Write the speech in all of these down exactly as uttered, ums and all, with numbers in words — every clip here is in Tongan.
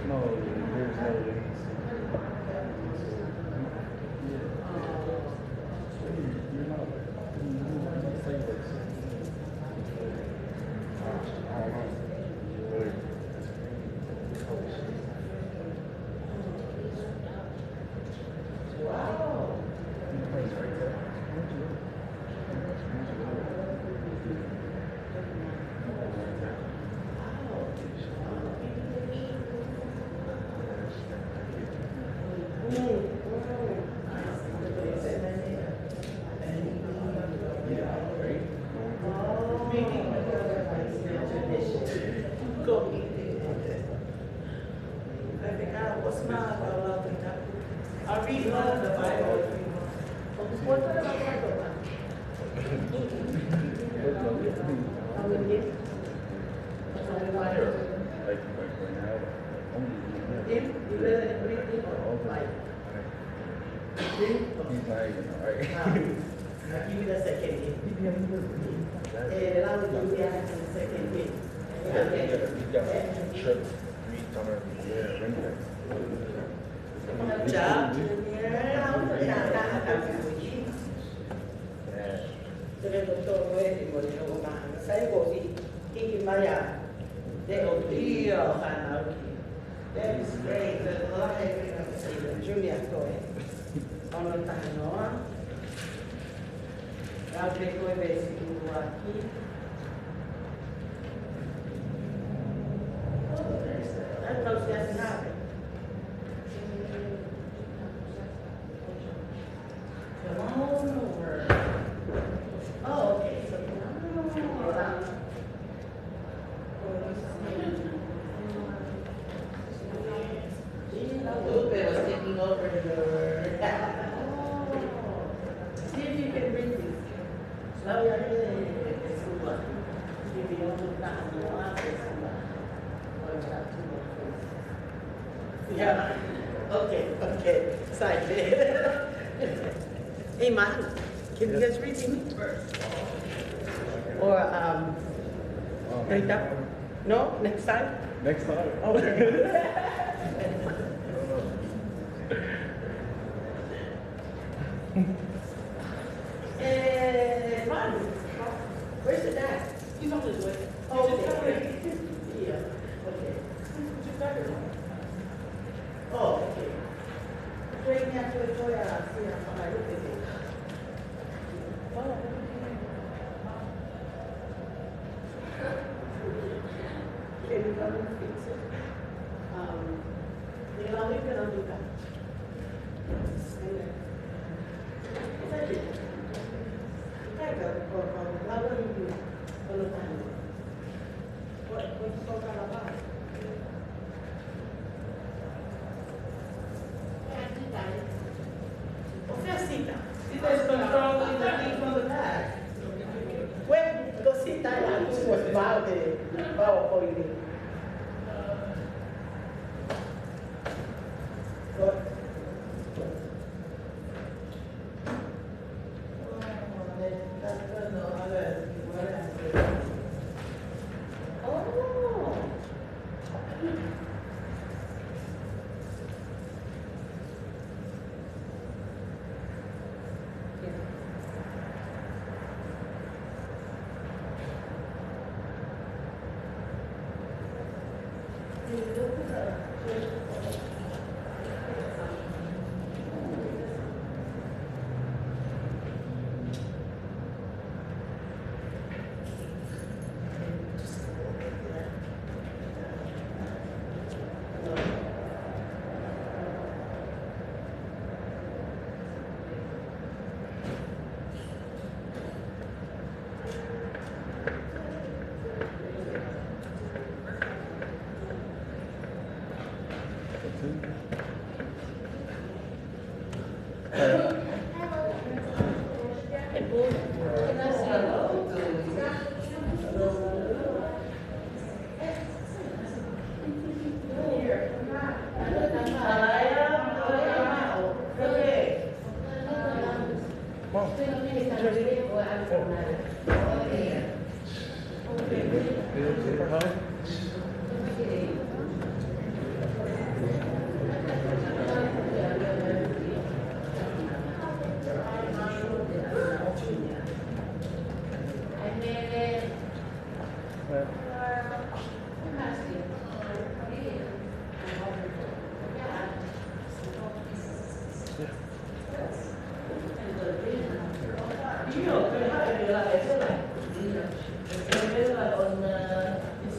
No, there's no way. You're not, you're not saying this. I don't know. You're really close. I'll read one of the Bible if you want. Like, like right now, like, only, yeah. Him? You read it? Read it? All the, like, him? He's not even, all right. Ah. Now give me the second him. Eh, the last one, yeah, the second him. Okay. He got, he got, he got chirped three times. Yeah, right there. Good job, Junior. Te me to to mo e mo le o ma. Sai ko i ki ki mai a. Te o i o fānau ki. That is great. There's a lot of happy conversation. Junior ko e. Ono taha noa. Lau ke ko e veesi ua ki. Ai, kau sia sinape. Come on over. Oh, okay. So come on over. Lupe was taking over the. See if you can read this. Lau ia he, he, he sua. He, he, he, he, he, he, he, he, he, Yeah. Okay, okay. Sorry. Hey, Mark, can you guys read to me? Or, um, later? No? Next time? Next time. Okay. Eh, Mark, where's the dad? He's on his way. Oh, okay. Yeah, okay. Oh, okay. Training after the toy, uh, see how far I look at it. Oh, okay. Can you come and fix it? Um, you know, we can do that. Sita is controlling the thing from the back. Wait, go sit down and do what about the PowerPoint. Io, per fare la lezione, io, per vederla con, eh, il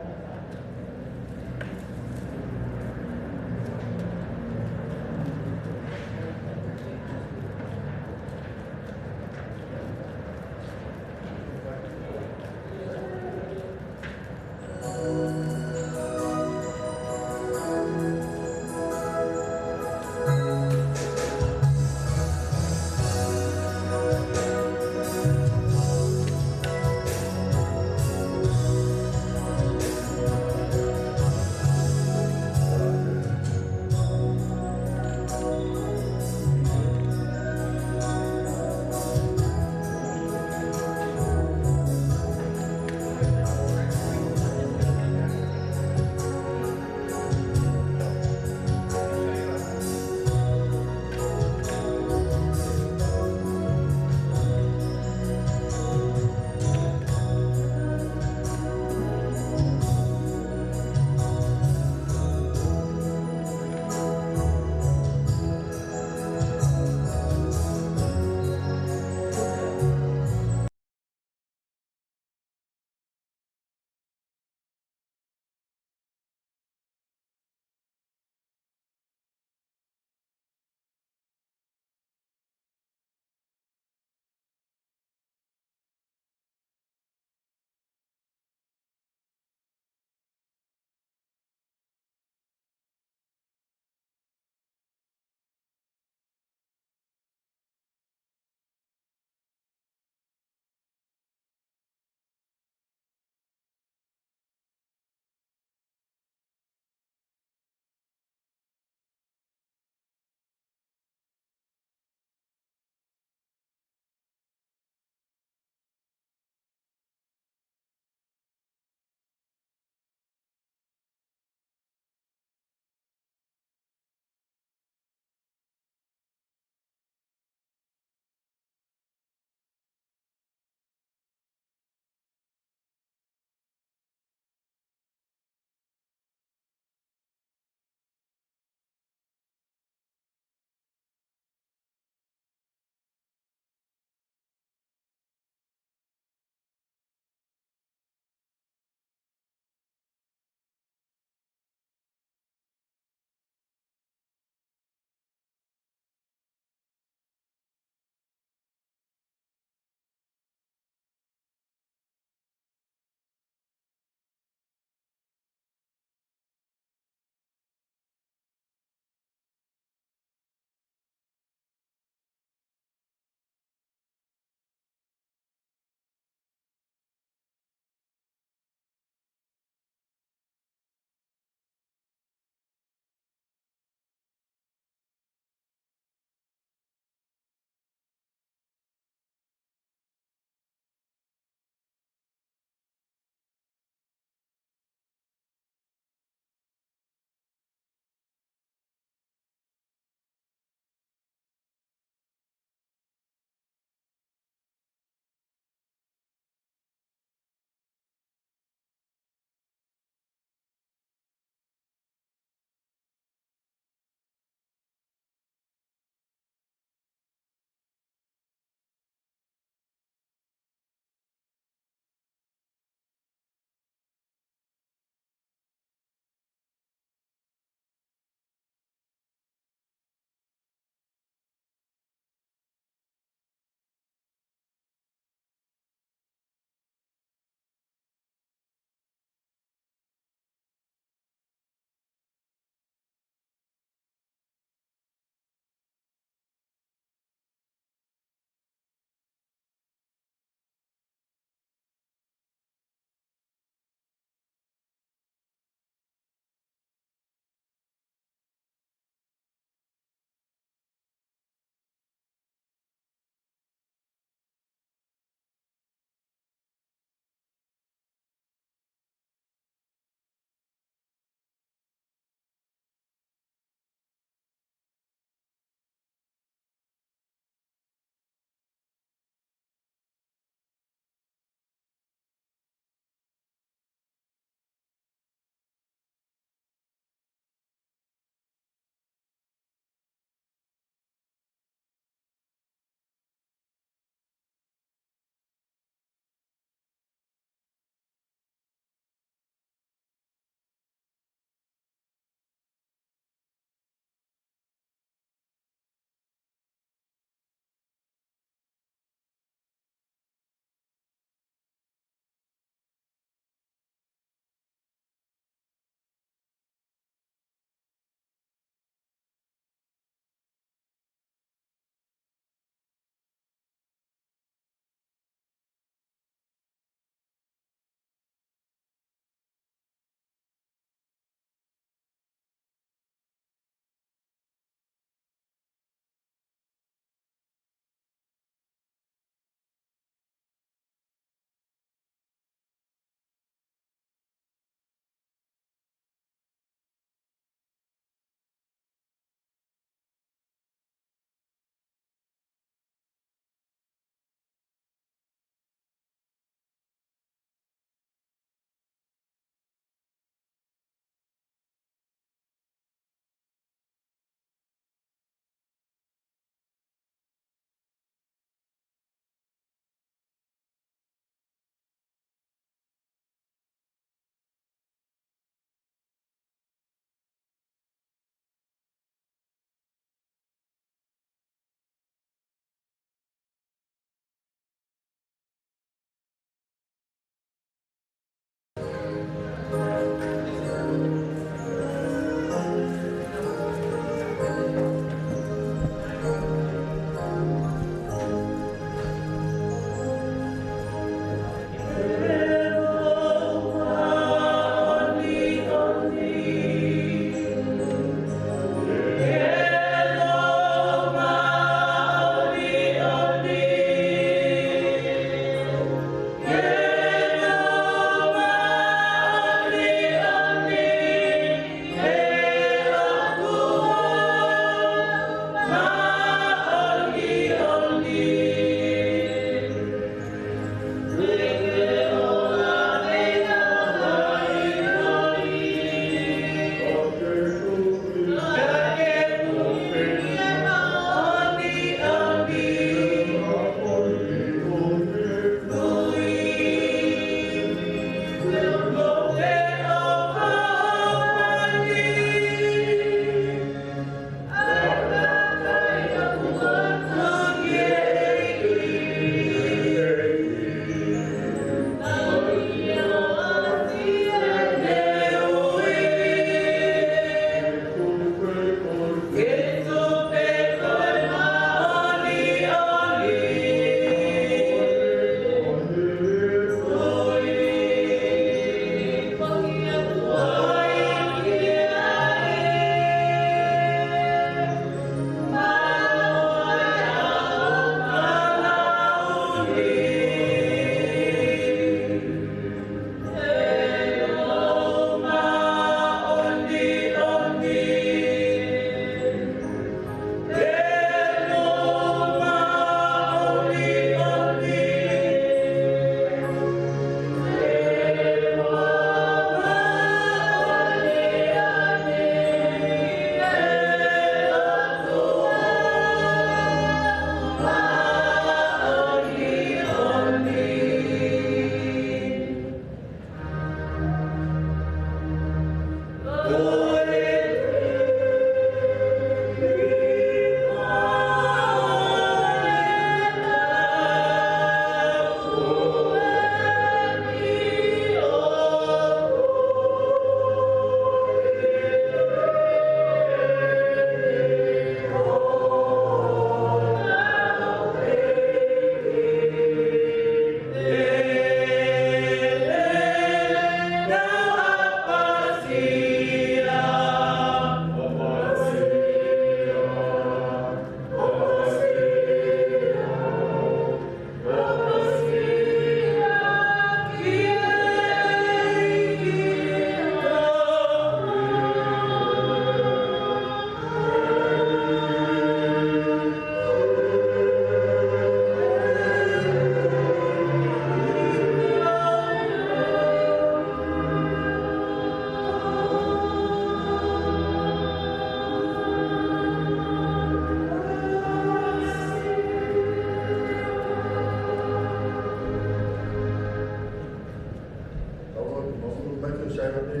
Tau atu, mau ʻunu mai ki he Saione,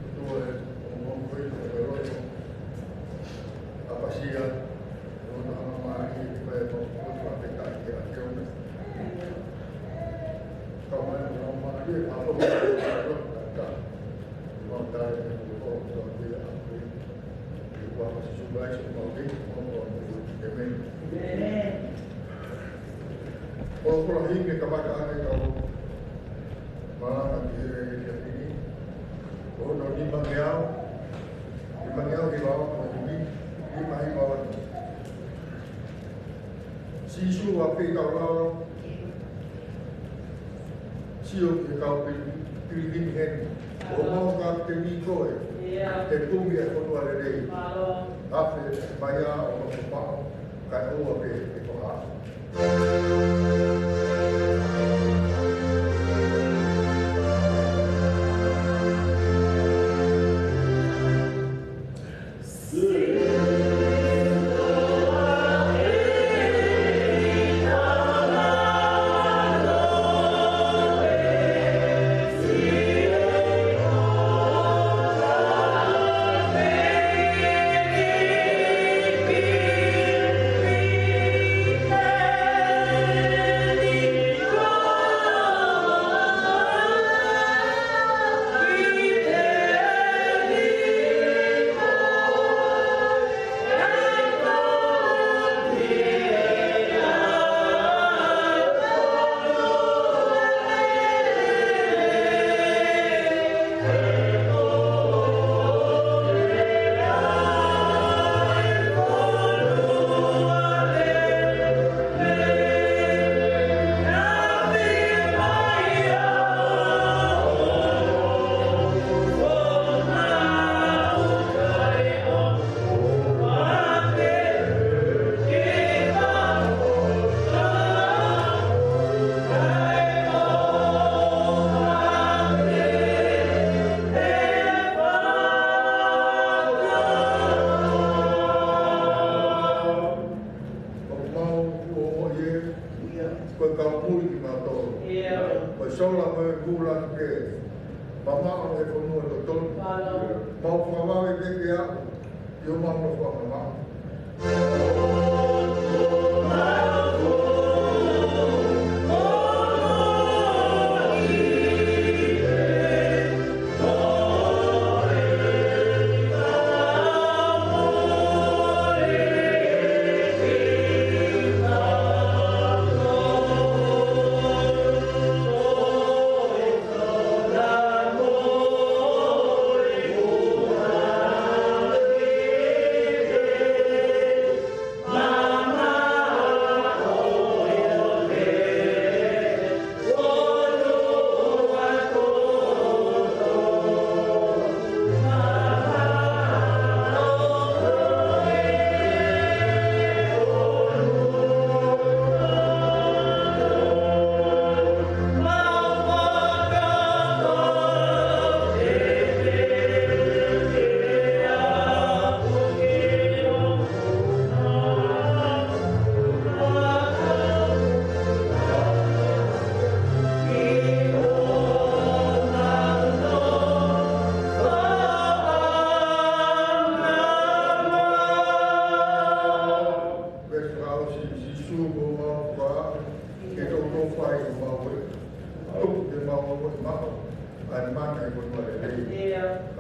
ʻOtua ē, ʻoku mau kole, ʻoku mau kole, ʻapasia, ʻoku mau ʻamanaki, ʻe fai ʻa e mau kole, ʻa e taʻaki ʻa e ʻAfiona. Tau mai, ʻoku mau ʻamanaki, ʻe fai ʻa e mau kole, ʻa e taʻaki. Mau tali, ʻoku mau kole, ʻa e ʻAfiona. ʻI he huafa ʻo Sīsū Kalaisi, ʻoku mau kole, ʻoku mau kole, ʻēmeni. ʻĒmeni. ʻOku ou fakaʻamu ke kamata ʻaki ʻetau malanga ki he efiafi ni. Ko hono nimangeau, nimangeau hiva ono, nima, nima hiva ono. Sīsū, ʻa pē ʻetau lava, sio ki he kau pili-, pilikimi heni. ʻOku mau kapiteni koe. ʻIo. He kumi ʻa e fonua lelei. Mālō. Afe mai ʻa hoʻo mamaʻo, kae ʻoua pē ke ko ha. ʻOku mau ʻohomoʻi ē, ko e kau muli kimautolu. ʻIo. Ko e sola mo e kula ke mamaʻo he fonua totonu. Mālō. Mau fakavave pē ke aʻu ʻi homau nofoʻanga maʻu.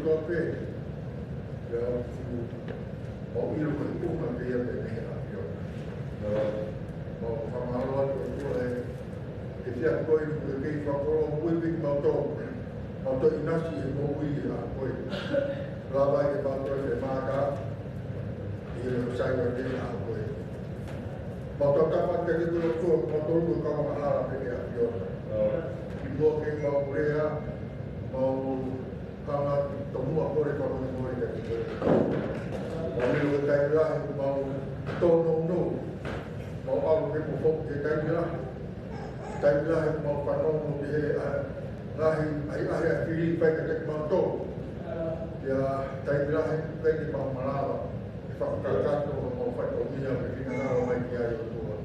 kotoa pē. Pea ʻoku mau ʻilo ko e ʻuhinga pē ia pē mei he ʻAfiona. Mau fakamālō atu ʻOtua ē, he fiefia ko eni kuo ke kei fakakoloa moʻui pē kimautolu. Mau toe ʻinasi he moʻui he ʻaho ko ē. Lava ai ke mau toe femāka ʻi he leʻo sai ʻa e ʻaho ko ē. Mau tautapa kiate koe ʻOtua, kimautolu ko e kau angahala pē ki he ʻAfiona. Kimuʻa ke mau lea, mau hanga ʻo tomuʻa kole fakamolemole kiate koe. Mau ʻilo ko e taimi lahi ʻoku mau tōnounou, mau ʻalu ke mau foki he taimi lahi. Taimi lahi ʻoku mau fanongo ki he, ʻa, ngaahi ʻahiʻahi ʻa e fili ʻoku fai kiate kimautolu. Pea taimi lahi ʻoku ʻikai ke mau malava ke fakakakato homau fatongia mo e finangalo mai ki ai ʻOtua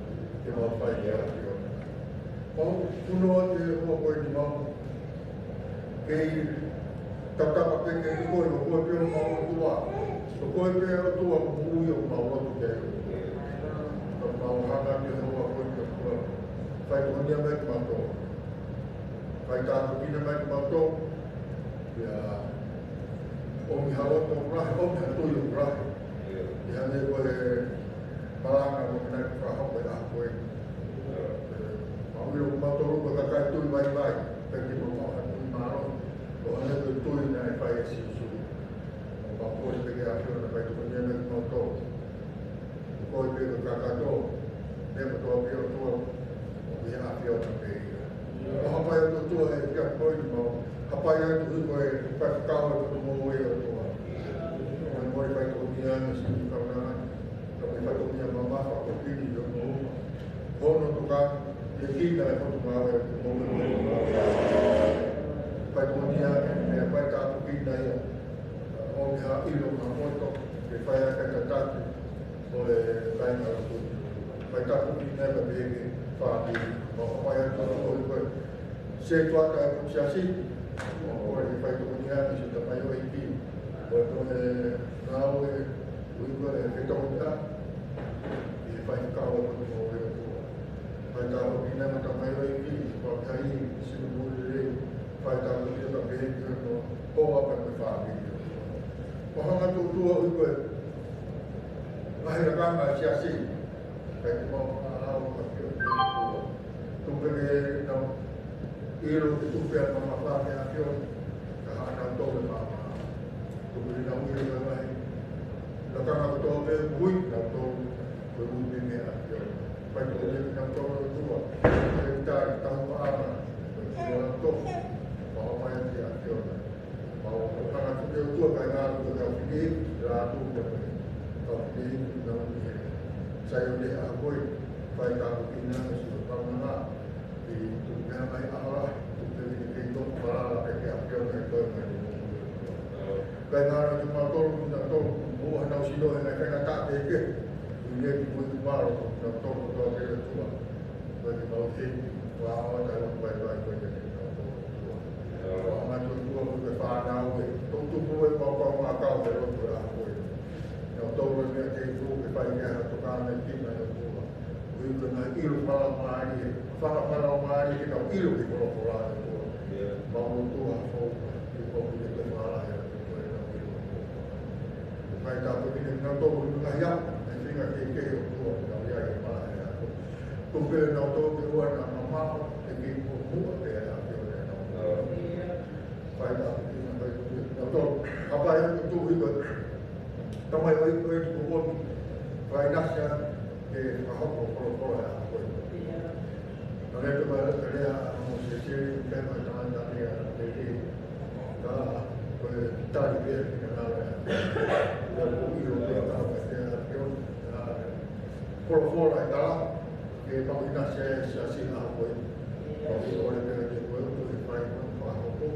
ke mau fai ki he ʻAfiona. Mau punou atu he ʻaho ko eni mau kei tautapa pē kiate koe, ko koe pē homau ʻOtua. Ko koe pē ʻOtua ko e moʻui ʻoku mau lotu ki ai. Ka mau hanga atu he ʻaho ko eni ʻOtua, faitokonia mai kimautolu. Faitāpuekina mai kimautolu. Pea ʻomi ha loto ʻoku lahi, ʻomi ha tui ʻoku lahi. ʻI he hangē ko e malanga ʻoku ne fakahoko he ʻaho ko ē. Mau ʻilo ko kimautolu ko e kakai tui vaivai, ʻikai ke mau maʻu ha tui mālohi, ʻo hangē ko e tui naʻe fai ʻe Sīsū. Mau kole pē ki he ʻAfiona ke faitokonia mai kimautolu. Ko e pē ko e kakato, meʻa kotoa pē ʻOtua, ʻoku ʻi he ʻAfiona pē ia. ʻO hapai atu ʻOtua he fiefia ko eni mau hapai atu ʻi he faifekau ʻo e potungāue ʻOtua. Mau faitokonia ange siʻi kaunanga, ka mau faitokonia mamafa ko Pini ʻi hono, hono tokanga, ʻi he kina e potungāue ʻo e potungāue. Faitokonia ange, meʻa faitāpuekina ia. ʻOmi ha ʻilo maʻamoto, ke fai ʻaki e tataki ʻo e laine ʻo e lotu. Faitāpuekina ia pea mo e fāmili. Mau hapai atu ʻOtua ʻi he setuata ʻo e siasi. Mau kole ke faitokonia ange siʻi tamaioʻeiki. Ko e ngāue ʻoku ui ko e fetokoniʻaki. ʻI he faifekau ʻo e potungāue ʻOtua. Faitāpuekina e tamaioʻeiki, ko e kai, siʻi moʻui lelei, faitāpuekina pea mo e hoa pea mo e fāmili. ʻO hanga atu ʻOtua ʻi he ngaahi lakanga ʻa e siasi, kae ʻikai ke mau ʻalu ʻo ka pio ʻOtua. Tuku ke nau ʻIlo ke tuku pē ʻa e mamafa ki he ʻAfiona, ka haʻa nautolu e maama. Tuku ke nau ʻilo ʻa e ngaahi lakanga kotoa pē, ui nautolu, ko e ui pē mei he ʻAfiona. Fai tuku ke nautolu ʻOtua, ke tali taha paʻanga, ko e ui ʻa e tofu, pea ʻomai ki he ʻAfiona. Mau hanga tuku ʻOtua kae ngāue ki he kau fili, la tu ko e kau fili, nau ki he Saione ʻa ko e, fai ka ko kina, sio kaunanga, ʻi tuku mea mai ʻaho lahi, tuku ke kei tofu falala pē ki he ʻAfiona ʻi he toe mai. Kae ngāue kimautolu, kinautolu, mo hanau sino he ngaahi kainga taʻe ke, ʻi he ki mui ki palo, kinautolu kotoa pē ʻOtua. Ko e mau te, ua o tai ua pai pai ko e te kinautolu ʻOtua. Ua ma tu tua ko e fānau ē, tau tupu ē pau pau ma kau ke lotu ʻa ko e. Kinautolu ē mea ke tuku ke fai ke ha toka me ki mai ʻOtua. Ui ko e ngaahi ʻilo fakamālie, fakafakamālie ke nau ʻilo ki he folofola ʻa e ʻOtua. Mau ʻOtua fou, ke pau ke te fala ʻa e ʻOtua ʻe nau ʻilo. Fai tāpuekina kinautolu ʻi he ngaahi ʻaho, ʻi he ngaahi kehekehe ʻOtua, ʻi he ngaahi ʻaho. Tuku pē nautolu ke ʻoua naʻa mamaʻo, ke kei muʻomuʻa pē ʻa e ʻAfiona ʻi heʻenau. Fai tāpuekina, fai tāpuekina kinautolu. Kapai atu tuku ʻi ko e tamai ʻo e tuku ʻomi. Fai nasi ʻa e fakahoko folofola ʻa ko e. Ka lea pē mai ʻa e lea ʻa Mōsese, pea mai tangata lea ʻa e lea. Ka ko e tali pē ki he ngāue ʻa e. Ua ko ʻilo pē ʻa e tau pē ʻa e ʻAfiona. Folofola ʻe tala, ke mau ʻinasi ai ʻa e siasi ʻa ko e. Mau ʻilo ʻole pē ʻa e ko e, ko e fai ko e fakahoko.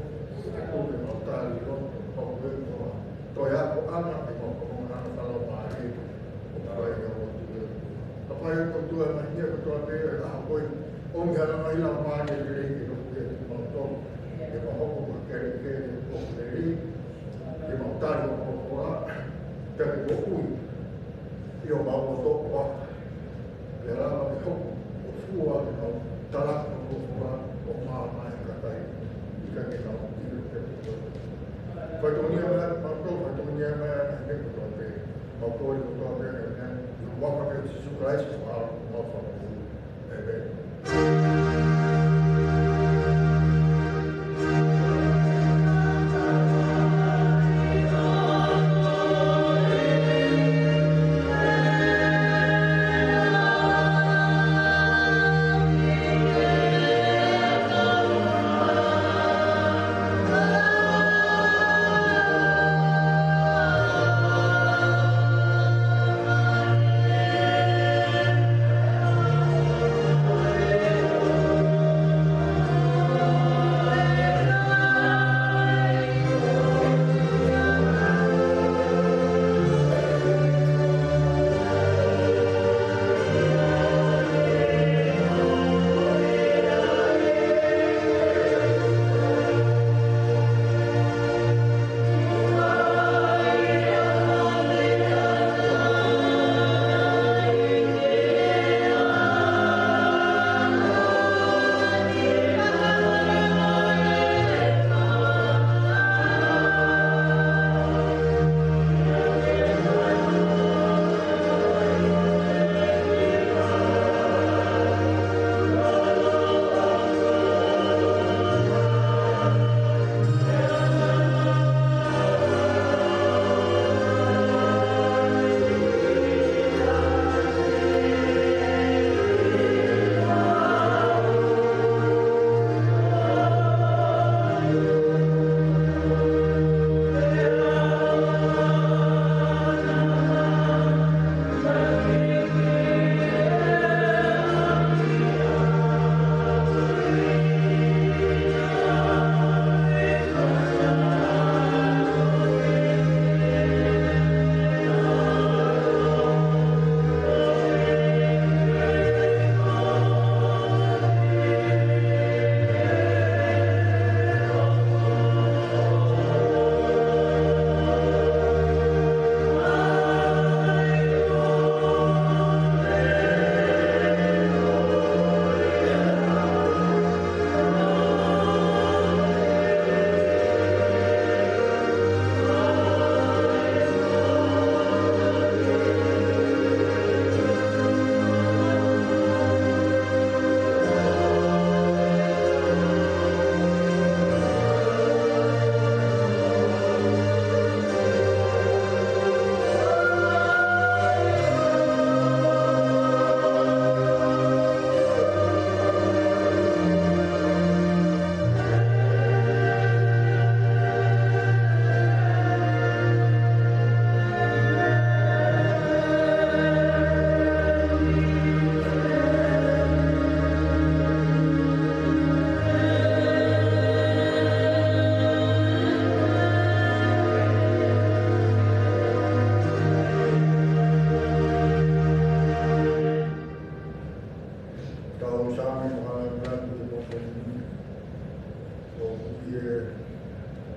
Ko e mau tali ʻo, ko e mau Toe ako ʻana, ʻe mau ko ʻana tala mālie, ʻo fai ʻa ʻOtua. Ka fai ʻa ʻOtua mai nia kotoa pē ʻa ko e, ʻo mi hala mai la mālie lelei ke loku ia ki mau tonu. ʻE mau hoko ko e kele kele ʻo lelei, ʻe mau tali ʻo ko koa, te ke ko ui, ʻio mau ʻo tō koa. Pea lava ke hoko, ʻo fua ke nau tala ko fua, ʻo māmā e kakai, ʻikai ke nau ʻilo ke fua. Fatongia mai, mātou fatongia mai, ʻa e meʻa kotoa pē, mau kole kotoa pē, ʻa e meʻa, ʻi he huafa ʻo Sīsū Kalaisi, ʻo mau fakahū. ʻĒmeni.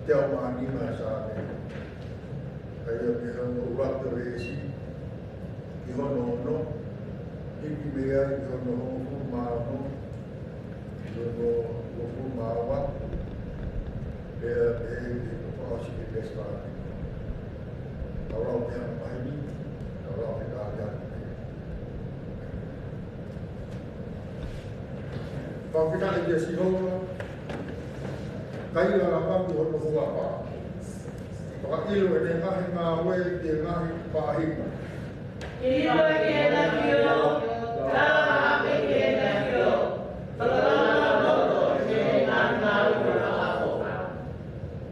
Teau mā nima ʻa e Saame. ʻA ia mei hono ʻuluaki veesi ki hono ono, hiki mei ai ki hono hongofulu mā ono, ki hono uofulu mā ua, pea pehē ki he fakaʻosi ki he veesi fā nima. Tau lau pē ʻa e maheni, tau lau pē ʻa e ʻaho ni. Fakafetaʻi kia Sihova, kaila lava ki hono huafa. Fakaʻilo ʻene ngaahi ngāue ki he ngaahi faʻahinga. Hiva ki he ʻEiki, tala ʻa e ʻEiki ki he ʻEiki, fakalaulauloto ki heʻene ngaahi ngāue fakaʻofoʻofa.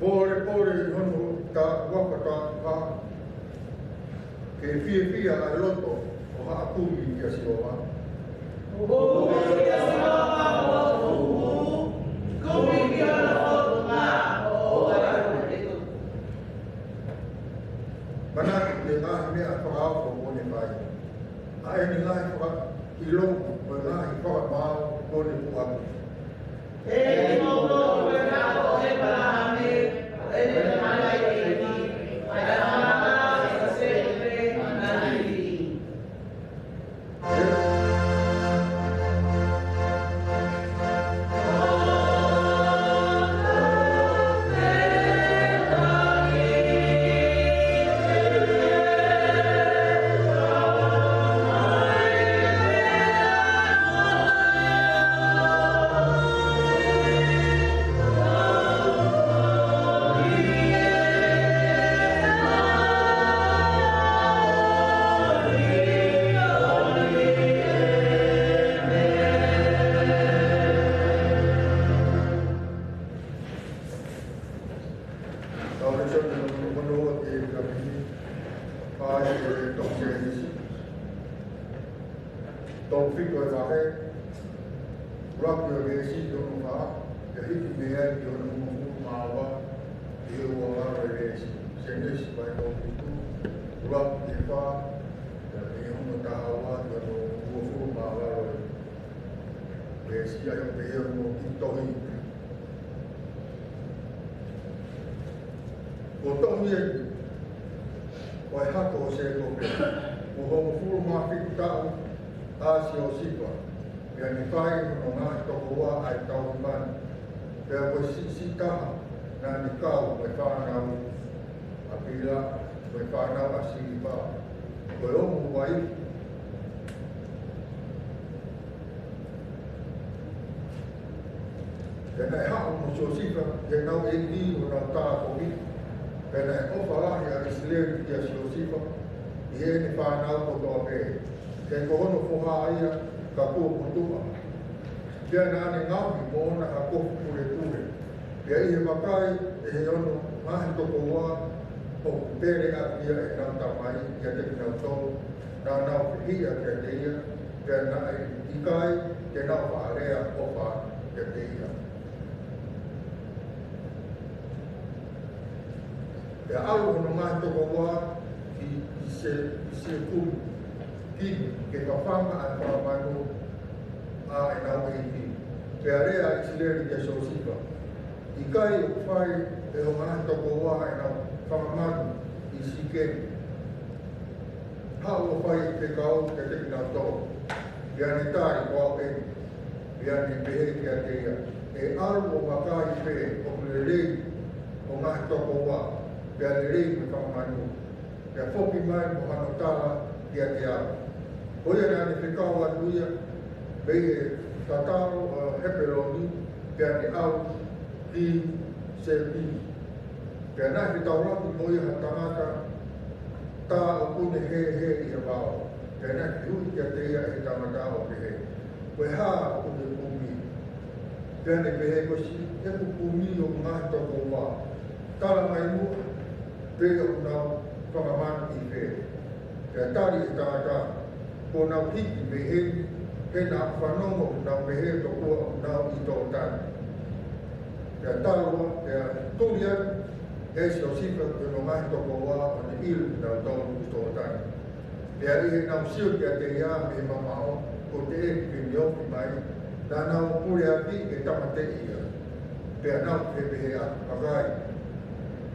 Pōlepole ʻi hono tā huafa tā huafa. Ke fiefia ʻa e loto ʻo haʻa kumi kia Sihova. Kumi kia Sihova mo hoku hū, kumi ki hono fofonga ʻo ʻoua ʻe tuku. Manatu ki he ngaahi meʻa fakaofo kuo ne fai, ʻa ʻene ngaahi fakaʻilonga mo e ngaahi fakamaau kuo ne puʻaki. ʻEiki, mou toʻo ko e kapo ʻo ʻĒpalahame, ʻo ʻene tamai ʻeiki, ʻa e ʻamanaki ʻa Sēkope, ʻa e niʻihi. Tau lēsoni hono ua ki he efiafi ni, ʻa ia ʻi he tohi Sēnesi. Tolu fitu ʻa e vahe, ʻuluaki ʻo e veesi ki hono fā, pea hiki mei ai ki hono hongofulu mā ua, ʻi he ua ngalo ʻo e veesi. Sēnesi vahe tolu fitu, ʻuluaki ki he fā, pea mei hono taha ua ki hono uofulu mā ngalo ʻo e veesi, ʻa ia ʻoku pehē hono kiʻi tohi. Ko e tohi eni ʻo e hako ʻo Sēkope, kuo hongofulu mā fitu taʻu ʻa Siosifa, pea ne fai hono ngaahi tokoua ʻa e tauhi manu, pea ko e siʻisiʻi taha naʻa ne kau mo e fānau ʻa Pila, mo e fānau ʻa Silipa, ko e ongo uaifi. Pea naʻe haʻu mo Siosifa ki heʻenau ʻeiki ʻo nau tākoviʻi. Pea naʻe ʻofa lahi ʻa ʻIsileli kia Siosifa ʻi heʻene fānau kotoa pē, he ko hono foha ia ka kuo motuʻa. Pea naʻa ne ngaohi moʻona ha kofu pulepule. Pea ʻi he vakai ʻe he ono ngaahi tokoua ʻoku pele ʻaki ia ʻe heʻenau tamai kiate kinautolu, naʻa nau fehiʻa kiate ia, pea naʻe ʻikai te nau faʻa lea ʻofa kiate ia. Pea ʻalu hono ngaahi tokoua ki, ki Se-, ki Siheme, ki, ke fafanga ʻa e fanga manu ʻa ʻenau ʻeiki. Pea lea ʻa ʻIsileli kia Siosifa, ʻIkai ʻoku fai ʻe hoʻo ngaahi tokoua ʻenau fanga manu ʻi Sikemi? Haʻu ʻo fai fekau kiate kinautolu. Pea ne tali, Ko au eni. Pea ne pehē kiate ia, ʻE ʻalu ʻo vakai pe ʻoku lelei hoʻo ngaahi tokoua, pea lelei mo e fanga manu. Pea foki mai mo hano tala kiate au. Ko ia naʻa ne fekau atu ia mei he tatalo ʻo Hepeloni, pea ne ʻalu ki Siheme. Pea naʻe fetaulaki mo ia ha tangata tā ʻoku ne hēhē ʻi he vao. Pea naʻe fehuʻi kiate ia ʻe he tangata ʻo pehē, Ko e hā ʻoku ke kumi? Pea ne pehē, Ko siʻi ʻeku kumi ʻo e ngaahi tokoua. Tala mai muʻa pe ʻoku nau fanga manu ʻi fē. Pea tali ʻe he tangata, Kuo nau hiki mei heni, he naʻa ku fanongo ʻoku nau pehē tokua ʻoku nau ʻi Tolotani. Pea talu, pea tuli atu ʻe Siosifa ki hono ngaahi tokoua ʻo ne ʻilo kinautolu ʻi Tolotani. Pea ʻi heʻenau sio kiate ia mei he mamaʻo, ko e teʻeki ke ne ofi mai, naʻa nau puleaki ke tāmateʻi ia. Pea nau pehēpehē atu, Vakai,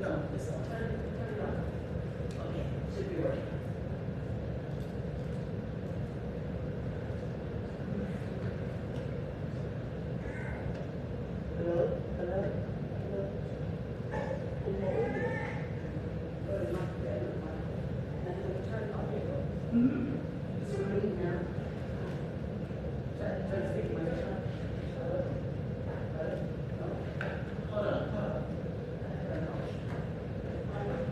No, this one. Turn, turn it on. Okay, should be working. Hello? Hello? Hello? Mm-hmm. It's ringing now. Try, try to speak my phone. Hello? Hello? No? Hold on, hold on. I don't know.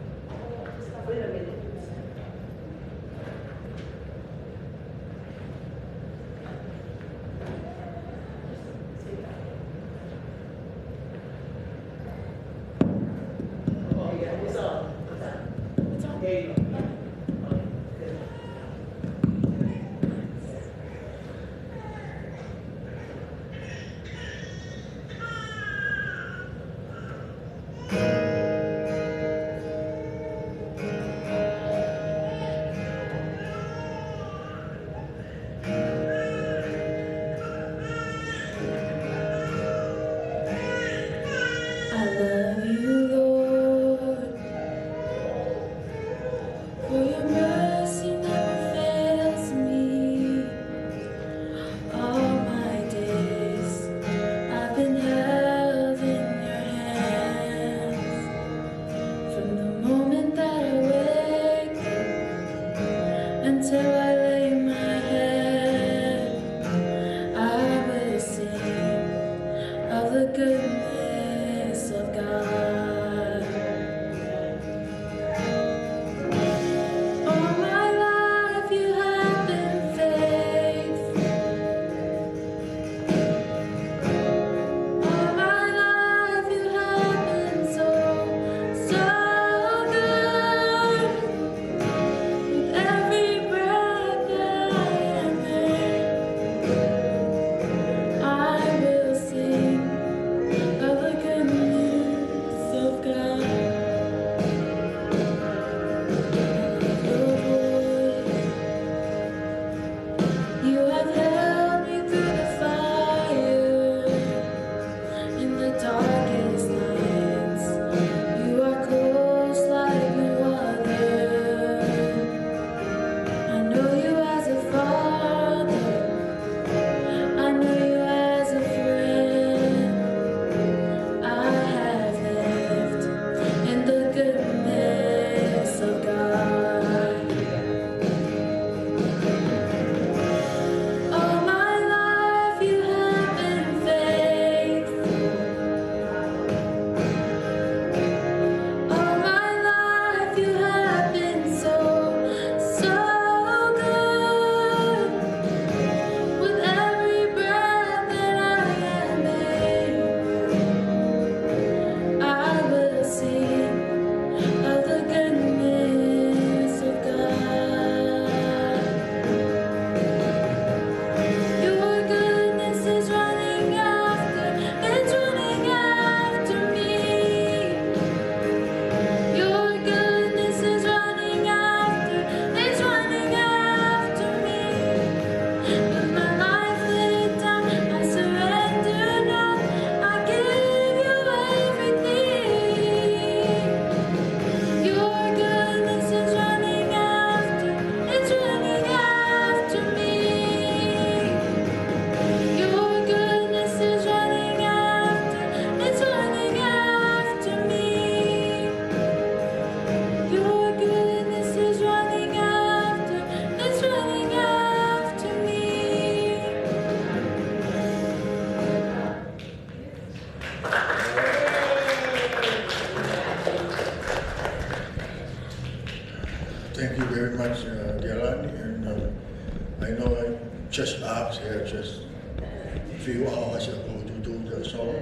uh, Dialani, and, uh, I know I just asked her just a few hours ago to do the song.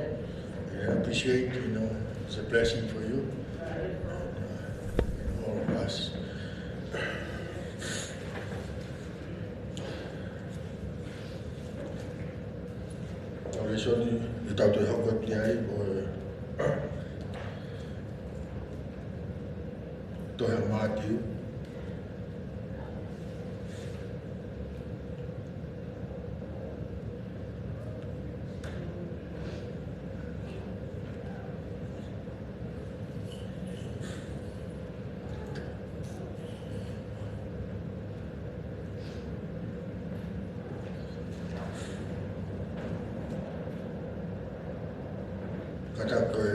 And I appreciate, you know, it's a blessing for you and, uh, and all of us. Tau lēsoni ʻe tau toe hoko ki ai ko e tohi ʻa Mātiu. Kātaki ko e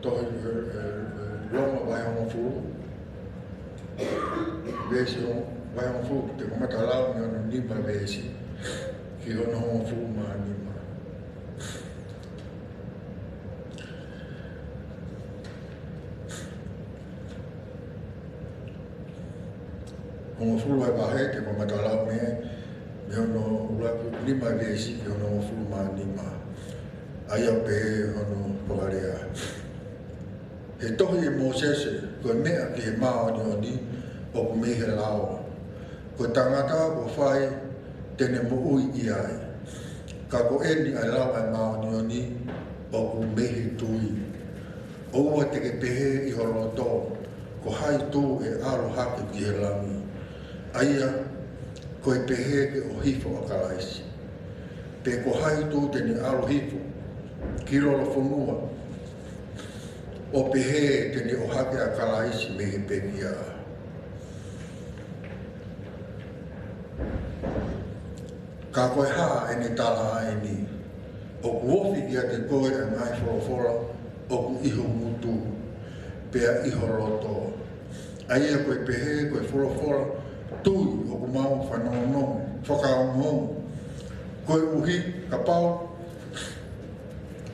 tohi, ē, ē, ē, Loma vahe hongofulu. Veesi hong-, vahe hongofulu, te u kamata lau mei hono nima veesi ki hono hongofulu mā nima. Hongofulu ʻa e vahe, te u kamata lau mei, mei hono ʻuluaki nima veesi ki hono hongofulu mā nima. ʻA ia ʻoku pehē hono fakalea: He tohi ʻe Mōsese, ko e meʻa ki he māʻoniʻoni ʻoku mei he lao, ko e tangata kuo fai te ne moʻui ʻi ai. Ka ko eni ʻa e lao ʻa e māʻoniʻoni ʻoku mei he tui. ʻOua te ke pehē ʻi ho loto, ko hai tū ʻe ʻalu hake ki he langi? ʻA ia, ko e pehē ke ʻohifo ʻa Kalaisi. Pe ko hai tū te ne ʻalu hifo ki lolofonua, ʻo pehē te ne ʻohake ʻa Kalaisi mei he pekia? Ka ko e hā ʻene tala ʻeni? ʻOku ofi kiate koe ʻa e ngaahi folofola ʻoku ʻi ho ngutu, pea ʻi ho loto. ʻA ia ko e pehē, ko e folofola tui ʻoku mau fanongonongo, fakaongoongo. Koeʻuhi kapau,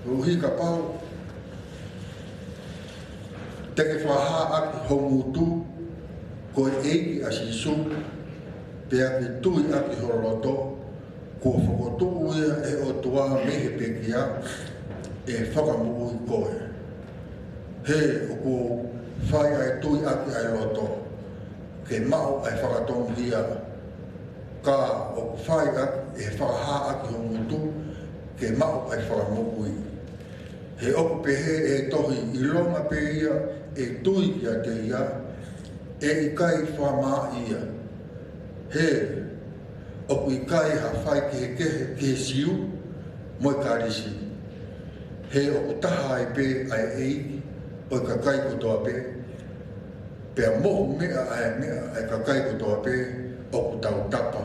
koeʻuhi kapau te ke fakahā ʻaki ho ngutu ko e ʻEiki ʻa Sīsū, pea ke tui ʻaki ho loto kuo fokotuʻu ia ʻe he ʻOtua mei he pekia, ʻe fakamoʻui koe. He ʻoku fai ʻa e tui ʻaki ʻa e loto ke maʻu ʻa e fakatonuhia, ka ʻoku fai ʻaki ʻe he fakahā ʻaki ho ngutu ke maʻu ʻa e fakamoʻui. He ʻoku pehē ʻe he tohi, ʻilonga pē ia ʻe tui kiate ia, ʻe ʻikai fakamaaʻi ia. He ʻoku ʻikai ha faikehekehe ki he Siu mo e Kalisi. He ʻoku taha ai pē ʻa e ʻEiki ʻo e kakai kotoa pē, pea mohu meʻa ʻa e meʻa ʻa e kakai kotoa pē ʻoku tautapa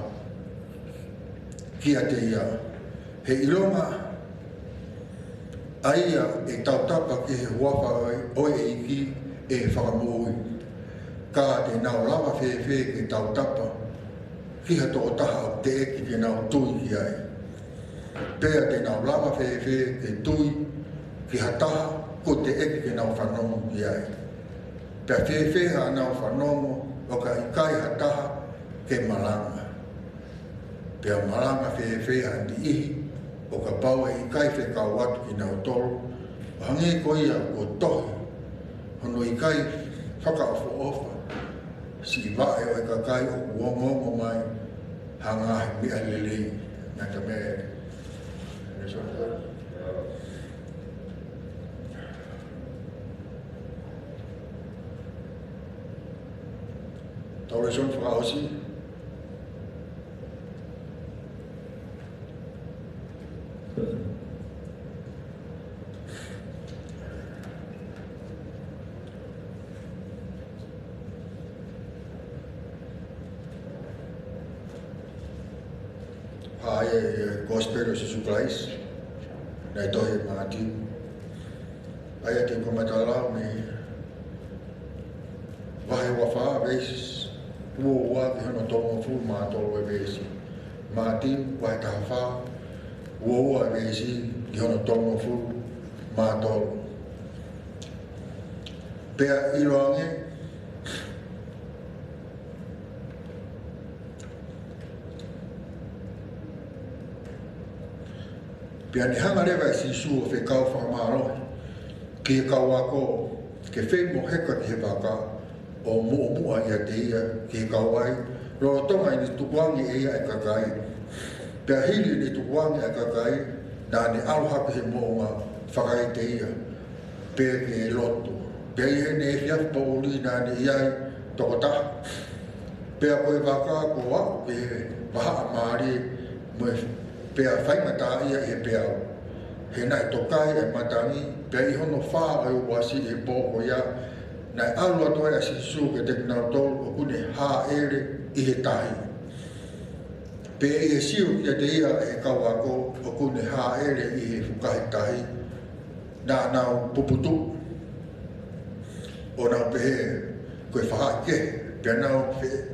kiate ia. He ʻilonga ʻa ia ʻe tautapa ki he huafa ʻo e, ʻo e ʻEiki ʻe fakamoʻui. Ka te nau lava fēfē ke tautapa ki ha tokotaha ʻoku teʻeki ke nau tui ki ai? Pea te nau lava fēfē ke tui ki ha taha kuo teʻeki ke nau fanongo ki ai? Pea fēfē haʻanau fanongo ʻo ka ʻikai ha taha ke malanga? Pea malanga fēfē ha niʻihi ʻo kapau ʻe ʻikai fekau atu kinautolu, ʻo hangē ko ia kuo tohi, hono ʻikai fakaʻofoʻofa siʻi vaʻe ʻo e kakai ʻoku ongoongo mai ha ngaahi meʻa lelei? Ngata mea e. Tau lēsoni fakaʻosi. ʻA ia ʻi he Kosipeli ʻo Sīsū Kalaisi naʻe tohi ʻe Mātiu. ʻA ia te u kamata lau mei he vahe uofā, veesi uoua ki hono tolungofulu mā tolu e veesi. Mātiu vahe taha fā, uoua e veesi ki hono tolungofulu mā tolu. Pea ʻiloange, Pea ne hanga leva ʻe Sīsū ʻo fekau fakamālohi ki he kau ako ke fei mo heka ki he vaka, ʻo muʻomuʻa ʻiate ia ki he kauvai, lolotonga ʻene tukuange ʻe ia ʻa e kakai. Pea hili ʻene tukuange ʻa e kakai, naʻa ne ʻalu hake he moʻunga, fakaʻite ia, pea ke lotu. Pea ʻi heʻene efiafi poʻuli naʻa ne ʻi ai toko taha, pea ko e vaka kuo aʻu ki he vahaʻa mālie, mo e, pea faingataʻaʻia ʻi he peau. He naʻe tokai ʻa e matangi, pea ʻi hono fā ʻo e uasi ʻi he pō ko ia, naʻe ʻalu atu ai ʻa Sīsū kiate kinautolu ʻoku ne hāʻele ʻi he tahi. Pea ʻi he sio kiate ia ʻe he kau ako ʻoku ne hāʻele ʻi he fukahi tahi, naʻa nau puputuʻu, ʻo nau pehē, ko e faʻahi kehe. Pea nau fe-,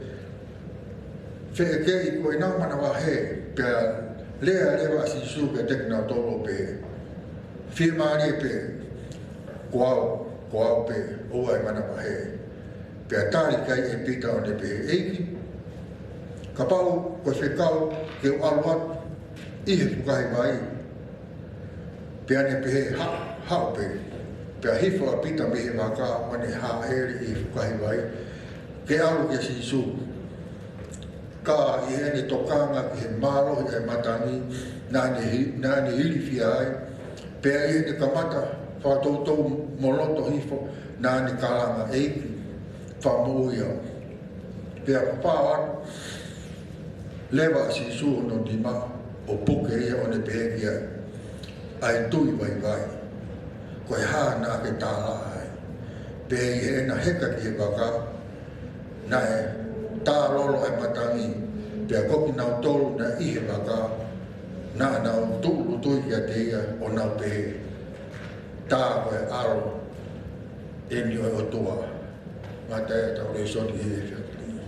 feʻekeʻi ko ʻenau manavahē. Pea lea leva ʻa Sīsū kiate kinautolu ʻo pehē, fiemālie pē, ko au, ko au pē, ʻoua ʻe manavahē. Pea tali ki ai ʻe Pita ʻo ne pehē, ʻEiki, kapau ko e fekau ke u ʻalu atu ʻi he fukahi vai. Pea ne pehē, haʻu, haʻu pē. Pea hifo ʻa Pita mei he vaka ʻo ne hāʻele ʻi he fukahi vai ke ʻalu kia Sīsū. Ka ʻi heʻene tokanga ki he mālohi ʻa e matangi, naʻa ne hi-, naʻa ne ilifia ai. Pea ʻi heʻene kamata fakatoutou mo loto hifo, naʻa ne kalanga, ʻEiki, fakamoʻui au. Pea pāpā atu leva ʻa Sīsū hono nima ʻo puke ia ʻo ne pehē ki ai, ʻAe tui vaivai, ko e hā naʻa ke tālaʻa ai? Pea ʻi heʻena heka ki he vaka, naʻe tālolo ʻa e matangi, pea ko kinautolu naʻe ʻi he vaka, naʻa nau tūʻulutui kiate ia ʻo nau pehē, Tā ko e ʻAlo eni ʻo e ʻOtua. Ngata ʻetau lēsoni he efiafi ni.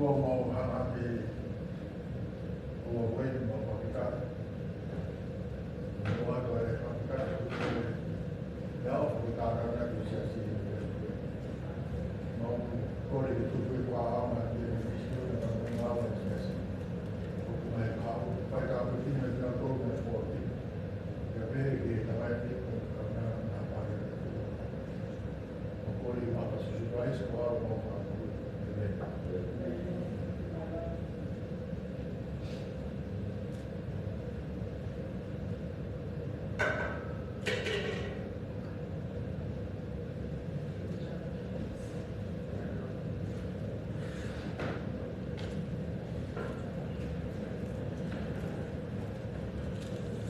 Tuʻa mau hanga ke ʻo wai ma whakita. Mo atu e whakita, ʻe au whakita ka na ki siasi. Mau kole ki tuku i kua ama ki e misi o na ka mau awa siasi. ʻOku mai ka, pai ka ʻoku tina ki na tō mai kua ki. Ia pē ki he tamai ki ko ka na na pai.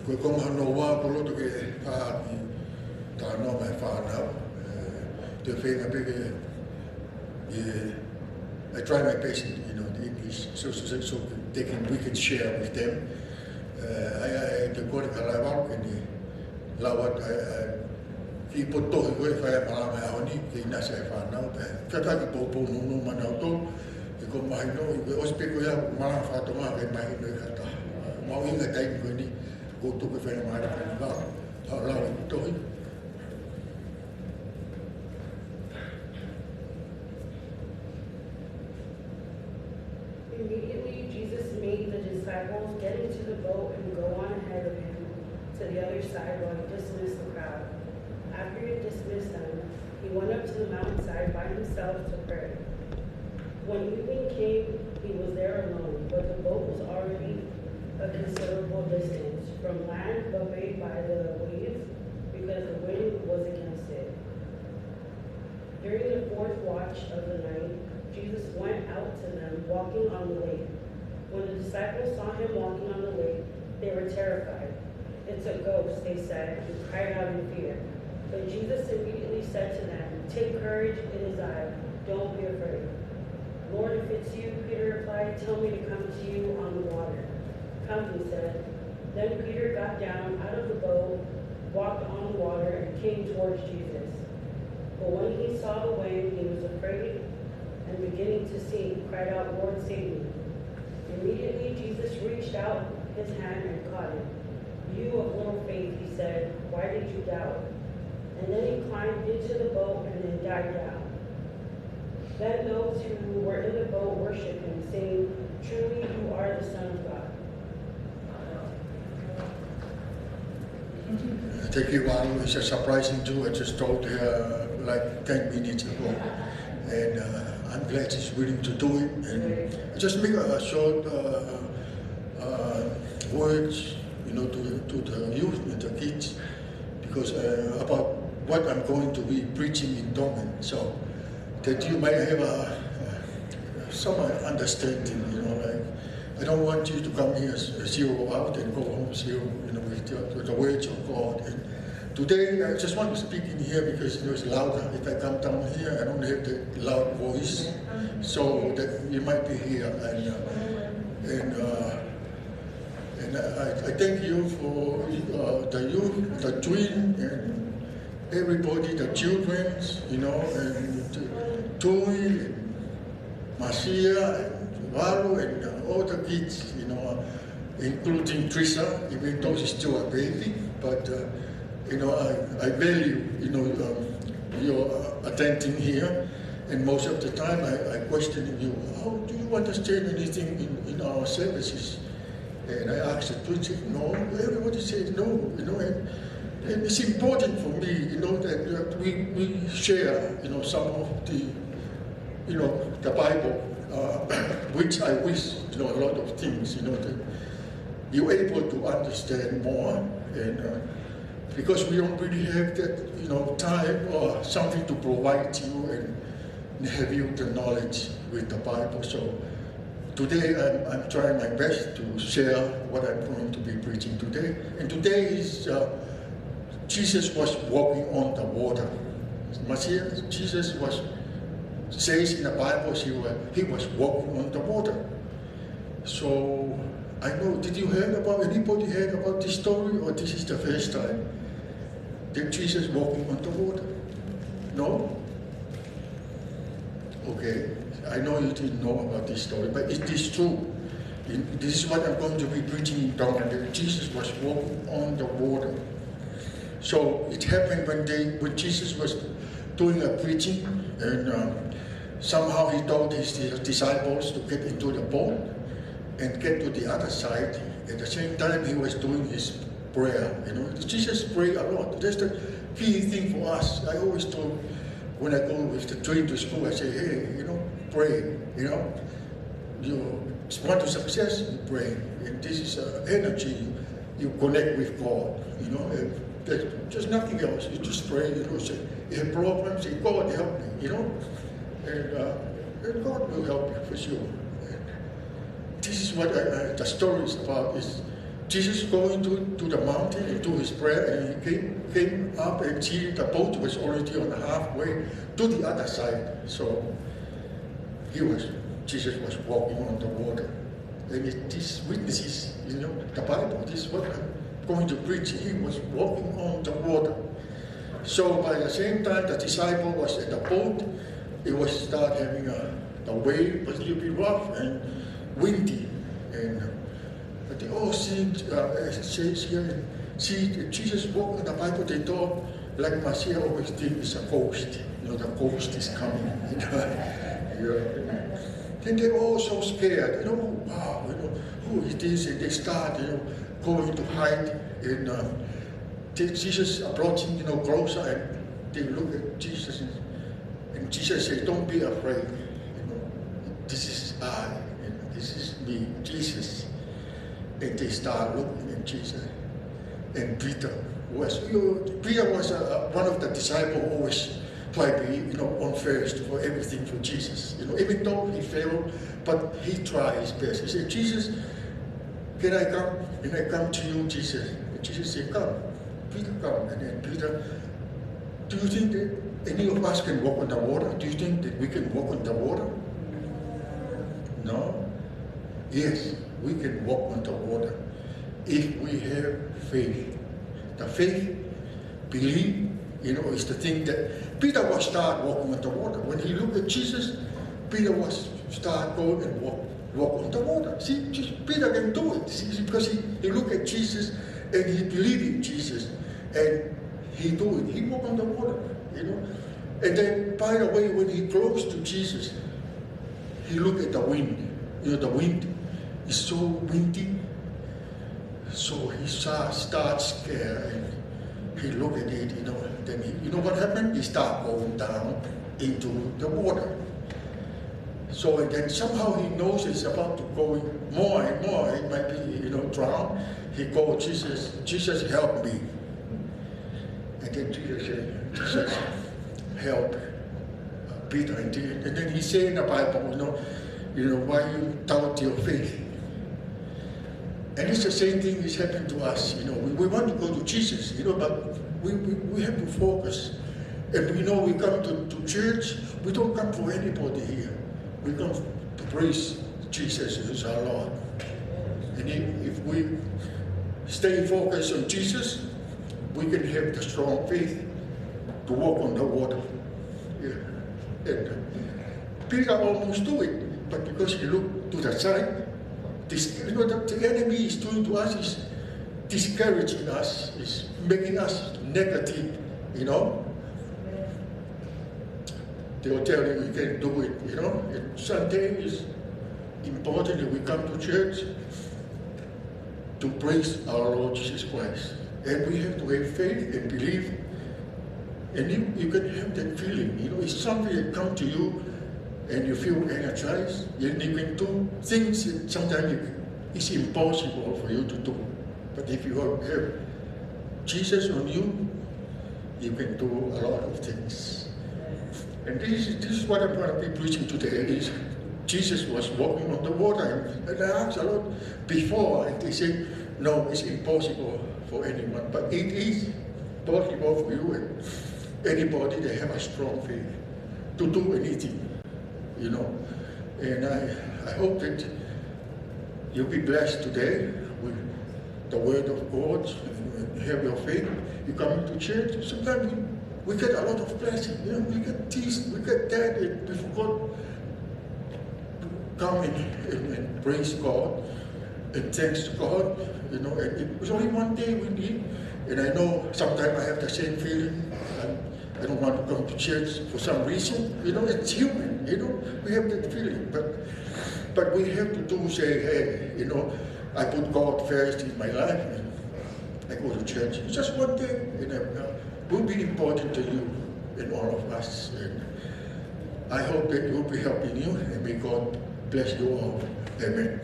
Ko e konga hono ua, ʻoku ou loto ke fai ha kiʻi talanoa mo e fānau. ʻE, te u feinga pē ke, ʻe, I try my best, you know, the English, so, so, so, so they can, we can share with them. ʻE, ʻai, ʻai, te u kole ki he Laevalu ke ne lau atu, ʻai, ʻai, Kiʻi potu tohi ko ē fai ʻa e malanga ʻo e ʻaho ni, ke ʻinasi ʻa e fānau, pea fakataha ki he poupou nounou maʻanautolu, he ʻoku mahino, ʻi he ʻosi pē ko ia ʻeku malanga faka-Tonga, ʻikai mahino ʻe ha taha. Mahuʻinga e taimi ko eni, ʻoku ou tuku ke fai ʻa e malanga faka-Tonga, ʻo lau e tohi. Immediately, Jesus made the disciples get into the boat and go on ahead of him to the other side while he dismissed the crowd. After he dismissed them, he went up to the mountainside by himself to pray. When evening came, he was there alone, but the boat was already a considerable distance from land, buffeted by the waves, because the wind was against it. During the fourth watch of the night, Jesus went out to them walking on the lake. When the disciples saw him walking on the lake, they were terrified. "It's a ghost," they said, and cried out in fear. But Jesus immediately said to them, "Take courage, it is I. Don't be afraid." "Lord, if it's you," Peter replied, "tell me to come to you on the water." "Come," he said. Then Peter got down out of the boat, walked on the water, and came towards Jesus. But when he saw the wind, he was afraid, and beginning to sink, cried out, "Lord, save me." Immediately Jesus reached out his hand and caught him. "You of little faith," he said, "why did you doubt?" And then he climbed into the boat and then dived down. Then those who were in the boat worshipped him, saying, "Truly you are the Son of God." Thank you, Juan. It's a surprising too. I just told her, like, ten minutes ago. And, uh, I'm glad she's willing to do it. And just make a short, uh, uh, words, you know, to, to the youth and the kids, because, uh, about what I'm going to be preaching in Tongan. So that you might have a, uh, some understanding, you know, like, I don't want you to come here as, as zero out and go home zero, you know, with the, with the words of God. And today, I just want to speak in here because it was louder. If I come down here, I don't have the loud voice. So that you might be here. And, uh, and, uh, and I, I thank you for, uh, the youth, the twin, and everybody, the children, you know, and Tui, and Masia, and Valu, and, uh, all the kids, you know, including Trisha, even though she's still a baby. But, uh, you know, I, I value, you know, um, your, uh, attending here. And most of the time I, I question you, "How do you understand anything in, in our services?" And I asked the twins, "No." Everybody said no, you know, and, and it's important for me, you know, that, that we, we share, you know, some of the, you know, the Bible, uh, which I wish, you know, a lot of things, you know, that you're able to understand more, and, uh, because we don't really have that, you know, time or something to provide you and, and have you the knowledge with the Bible. So today I'm, I'm trying my best to share what I'm going to be preaching today. And today is, uh, Jesus was walking on the water. Masia, Jesus was, says in the Bible, he was, he was walking on the water. So I know, did you hear about, anybody heard about this story, or this is the first time that Jesus walking on the water? No? Okay, I know you didn't know about this story, but it is true. In, this is what I'm going to be preaching in Tongan, that Jesus was walking on the water. So it happened when they, when Jesus was doing a preaching, and, um, somehow he told his di-, disciples to get into the boat and get to the other side. At the same time, he was doing his prayer. You know, Jesus prayed a lot. That's the key thing for us. I always told, when I go with the twin to school, I say, "Hey, you know, pray, you know." You want to success, you pray. And this is, uh, energy. You, you connect with God, you know. And there's, there's nothing else. You just pray, you know, say, "You have problems, say, 'God, help me,'" you know. And, uh, and God will help you for sure. And this is what I, I, the story is about, is Jesus going to, to the mountain and do his prayer, and he came, came up and see the boat was already on the halfway to the other side. So he was, Jesus was walking on the water. And it, these witnesses, you know, the Bible, this is what I'm going to preach. He was walking on the water. So by the same time the disciple was at the boat, it was start having a, the wave was a little bit rough and windy. And uh, but they all see, uh, as it says here, see Jesus walk in the Bible, they thought, like Messiah always think, it's a ghost. You know, the ghost is coming. Yeah. Then they all so scared, you know, wow, you know, who is this? And they start, you know, going to hide. And um, then Jesus approaching, you know, closer, and they look at Jesus, and, and Jesus said, "Don't be afraid. You know, this is I. You know, this is me, Jesus." And they start looking at Jesus. And Peter was, you know, Peter was uh, one of the disciples who always try to be, you know, on first for everything for Jesus. You know, even though he failed, but he tried his best. He said, "Jesus, can I come? Can I come to you, Jesus?" And Jesus said, "Come." Peter come. And then Peter, "Do you think that any of us can walk on the water? Do you think that we can walk on the water?" No. Yes, we can walk on the water if we have faith. The faith, belief, you know, is the thing that Peter was start walking on the water. When he looked at Jesus, Peter was start going and walk, walk on the water. See, Jesus, Peter can do it. See, see, because he, he looked at Jesus and he believed in Jesus. And he do it. He walk on the water, you know. And then, by the way, when he close to Jesus, he look at the wind. You know, the wind is so windy. So he sa- start scared and he look at it, you know. Then he, you know what happened? He start going down into the water. So and then somehow he knows it's about to go more and more. He might be, you know, drown. He called Jesus, "Jesus, help me." And then Jesus said, "Jesus, help uh, Peter." And, then- and then he say in the Bible, you know, you know, "Why you doubt your faith?" And it's the same thing is happening to us. You know, we, we want to go to Jesus, you know, but we, we, we have to focus. And we know we come to, to church, we don't come for anybody here. We come to praise Jesus, who's our Lord. And if, if we stay focused on Jesus, we can have the strong faith to walk on the water. Yeah. And Peter almost do it, but because he looked to the side, this, you know, the, the enemy is doing to us is discouraging us, is making us negative, you know. They will tell you you can do it, you know. And Sunday is important that we come to church to praise our Lord Jesus Christ. And we have to have faith and believe. And you, you can have that feeling. You know, it's something that comes to you and you feel energized. And you can do things that sometimes you, it's impossible for you to do. But if you have Jesus on you, you can do a lot of things. And this is, this is what I'm gonna be preaching today is Jesus was walking on the water and, and I asked a lot before and they said, "No, it's impossible for anyone." But it is possible for you and anybody that have a strong faith to do anything, you know. And I, I hope that you'll be blessed today with the word of God and have your faith. You come to church, sometimes we, we get a lot of blessing. You know, we get this, we get that, and we forgot to come and, and, and praise God and thanks to God. You know, and it was only one day we need. And I know sometimes I have the same feeling. And I don't want to come to church for some reason. You know, it's human. You know, we have that feeling. But, but we have to do say, "Hey, you know, I put God first in my life and I go to church." It's just one day. You know, will be important to you and all of us. And I hope that it will be helping you. And may God bless you all. Amen.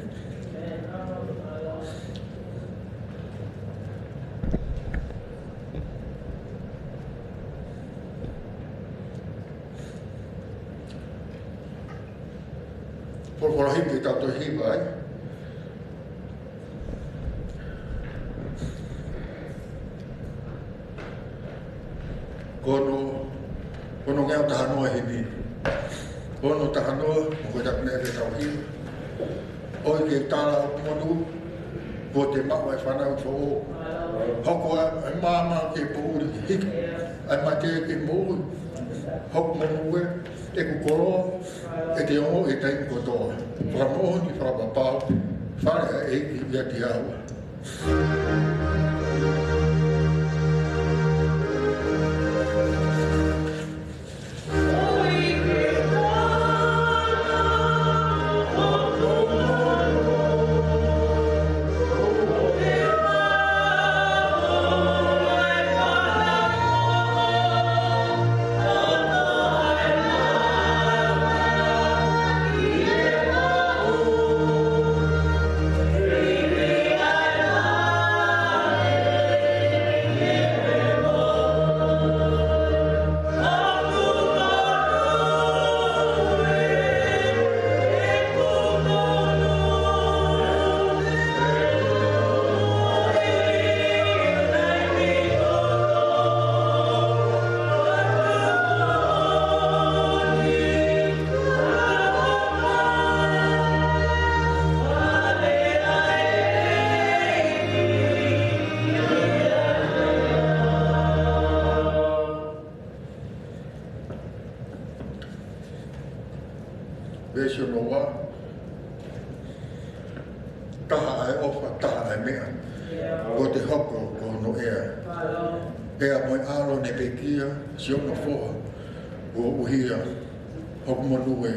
Folofola himi ke tau toe hiva ai. Ko hono, ko hono ngeau taha noa himi. Ko hono taha noa, mo ko e tapu ne ke tau hiva. ʻOi ke tala ʻo monu, Kuo te maʻu ʻa e fānau foʻou. Hoko ʻa e maama ke poʻuli, hiki ʻa e mate ke moʻui. Hoku monū ē, ʻeku koloa, ʻe te ongoʻi ʻi he taimi kotoa. Fakamoʻoni fakapapau, fale ʻa e ʻEiki ʻiate au. Veesi hono ua. Taha ʻa e ʻofa, taha ʻa e meʻa. Kuo te hoko ko hono ʻea. ʻEa mo e ʻAlo ne pekia, siʻono foha. Kuo ʻuhia, hoku monū ē.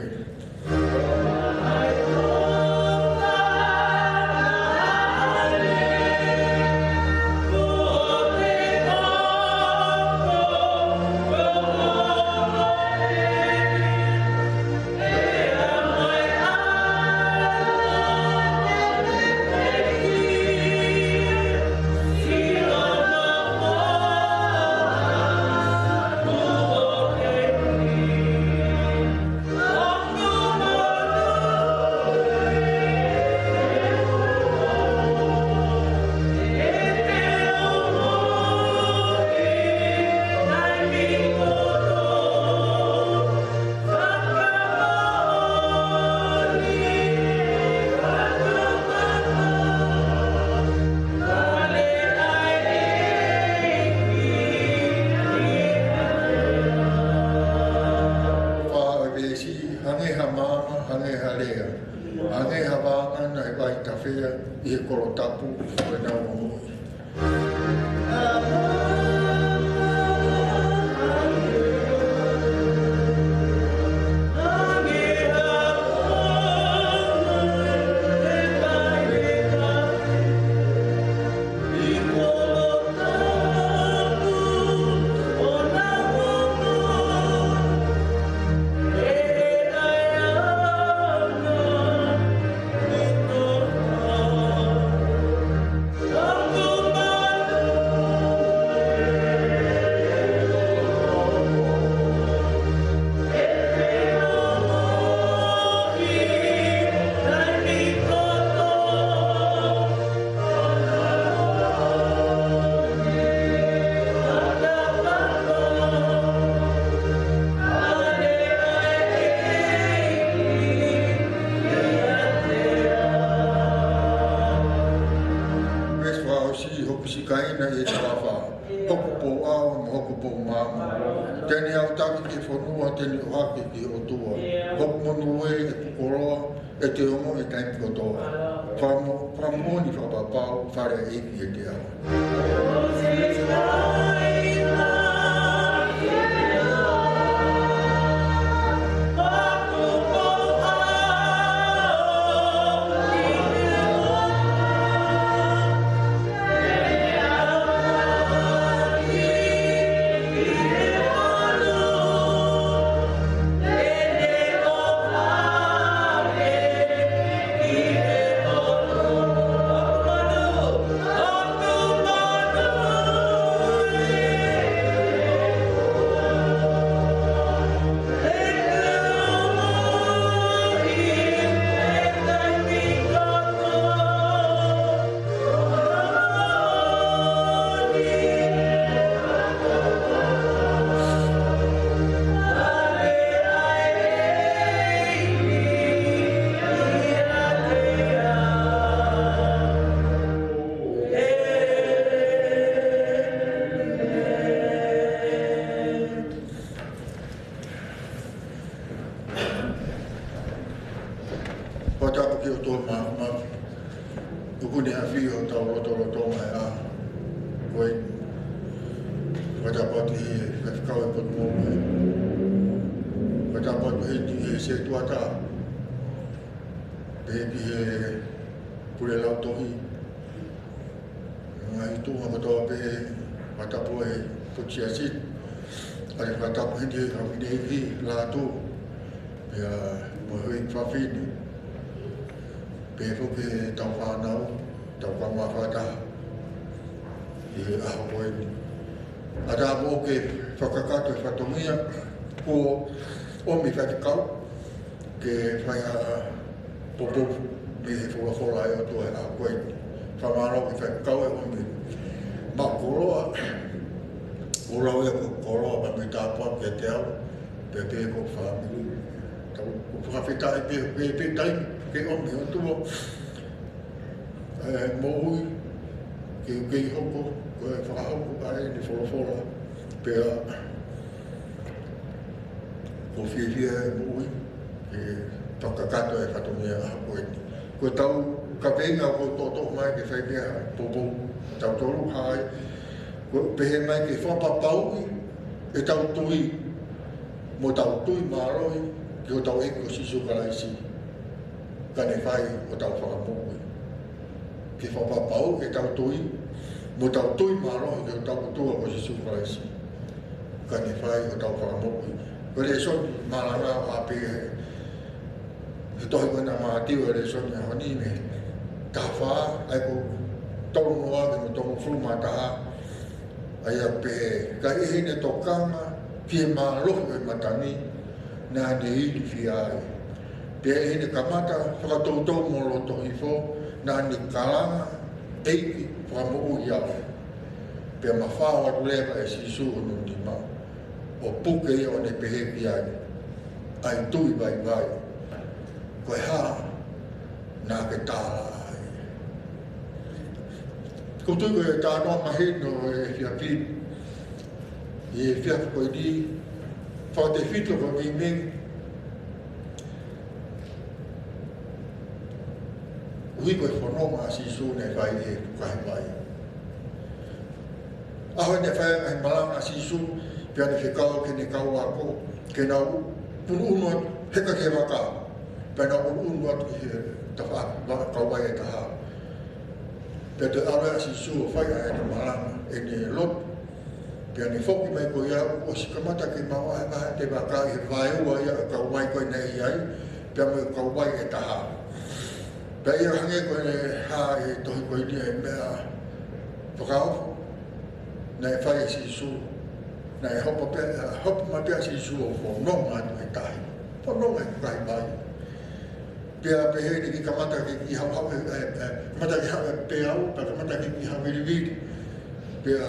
Fā ʻo e veesi, hangē ha maama, hangē ha lea, hangē ha vāngana ʻi he vaitafea, ʻi he kolo tapu, ko ʻenau ongoʻi. Veesi fā ʻosi, hoku sikaina ʻi he talafa, hoku pouʻau mo hoku pou maama. Te ne aʻutaki ki he fonua, te ne ʻohake ki he ʻOtua. Hoku monū ē, ʻeku koloa, ʻe te ongoʻi ʻi he taimi kotoa. Fakamoʻoni fakapapau, fale ʻa e ʻEiki ʻiate au. Ne ʻafio hotau lotolotonga he ʻaho ko eni. Fakatapu atu he faifekau ʻo e potungāue. Fakatapu atu heni he sētuata. Pehē ki he pule lautohi. Ngaahi tuʻunga kotoa pē, fakatapu he potu siasi. ʻA e fakatapu heni he kau fineʻeiki lātū. Pea mo e houʻeiki fafine. Pea foki ʻetau fānau, ʻetau kaungā fakataha ʻi he ʻaho ko eni. ʻAtā moʻoku ke fakakakato e fatongia kuo ʻomi ʻe he faifekau ke fai ha poupou mei he folofola ʻa e ʻOtua he ʻaho ko eni. Fakamālō ki he faifekau e ʻomi. Maʻu koloa, ʻoku lau ia ko e koloa pea mo e tāpuaki kiate au, pea pehē ki hoku fāmili. Tau, ʻoku fakafetaʻi pē, pē, pē taimi ke ʻomi ʻe he ʻOtua e moʻui ke, ke hoko, ko e fakahoko ʻa ʻene folofola. Pea ʻoku fiefia e moʻui ke fakakakato e fatongia ʻaho ko eni. Ko ʻetau kaveinga ʻoku toʻotoʻo mai ke fai pē ha poupou, tautolu hai, ʻoku pehē mai ke fakapapauʻi ʻetau tui, mo ʻetau tui mālohi ki hotau ʻEiki ko Sīsū Kalaisi, ka ne fai hotau fakamoʻui. Ke fakapapauʻi ʻetau tui, mo ʻetau tui mālohi ki hotau ʻOtua ko Sīsū Kalaisi, ka ne fai hotau fakamoʻui. Ko e lēsoni malanga ʻa pē he tohi ko ena ʻa Mātiu, e lēsoni ʻaho ni, mei he taha fā, ʻa ia ko e tolu noa ki he tolungofulu mā taha. ʻA ia pehē, ka ʻi heʻene tokanga ki he mālohi ʻo e matangi, naʻa ne ilifia ai. Pea ʻi heʻene kamata fakatoutou mo loto hifo, naʻa ne kalanga, ʻEiki, fakamoʻui au. Pea mafao atu leva ʻe Sīsū hono nima, ʻo puke ia ʻo ne pehē ki ai, ʻAi tui vaivai, ko e hā naʻa ke tālaʻa ai? ʻOku ou tui ko e talanoa mahino ʻo e efiafi ni ʻi he efiafi ko eni, fakatefito ko e meimei ʻuhi ko e fononga ʻa Sīsū naʻe fai ʻi he fukahi vai. ʻAho naʻe fai ai e malanga ʻa Sīsū, pea ne fekau ki heʻene kau ako ke nau ʻunuʻunu atu, heka ki he vaka, pea nau ʻunuʻunu atu ki he tafaʻaki va-, kauvai ʻe taha. Pea toe ʻalu ʻa Sīsū ʻo fai ʻa ʻene malanga, ʻene lotu. Pea ne foki mai ko ia, ʻosi kamata ke mavahevahe ʻa e vaka ʻi he vaeua ia ʻo e kauvai ko ē naʻe ʻi ai, pea mo e kauvai ʻe taha. Pea ʻi he hangē ko e hā ʻi he tohi ko eni e meʻa fakaofo naʻe fai ʻe Sīsū, naʻe hopo pē, hopo mai pē ʻa Sīsū ʻo fononga atu he tahi. Fononga he fukahi vai. Pea pehē ni ke kamata ke kiʻi haʻuhaʻu e, e, e, kamata ke haʻu e peau, pea kamata ke kiʻi haʻu e vilivili. Pea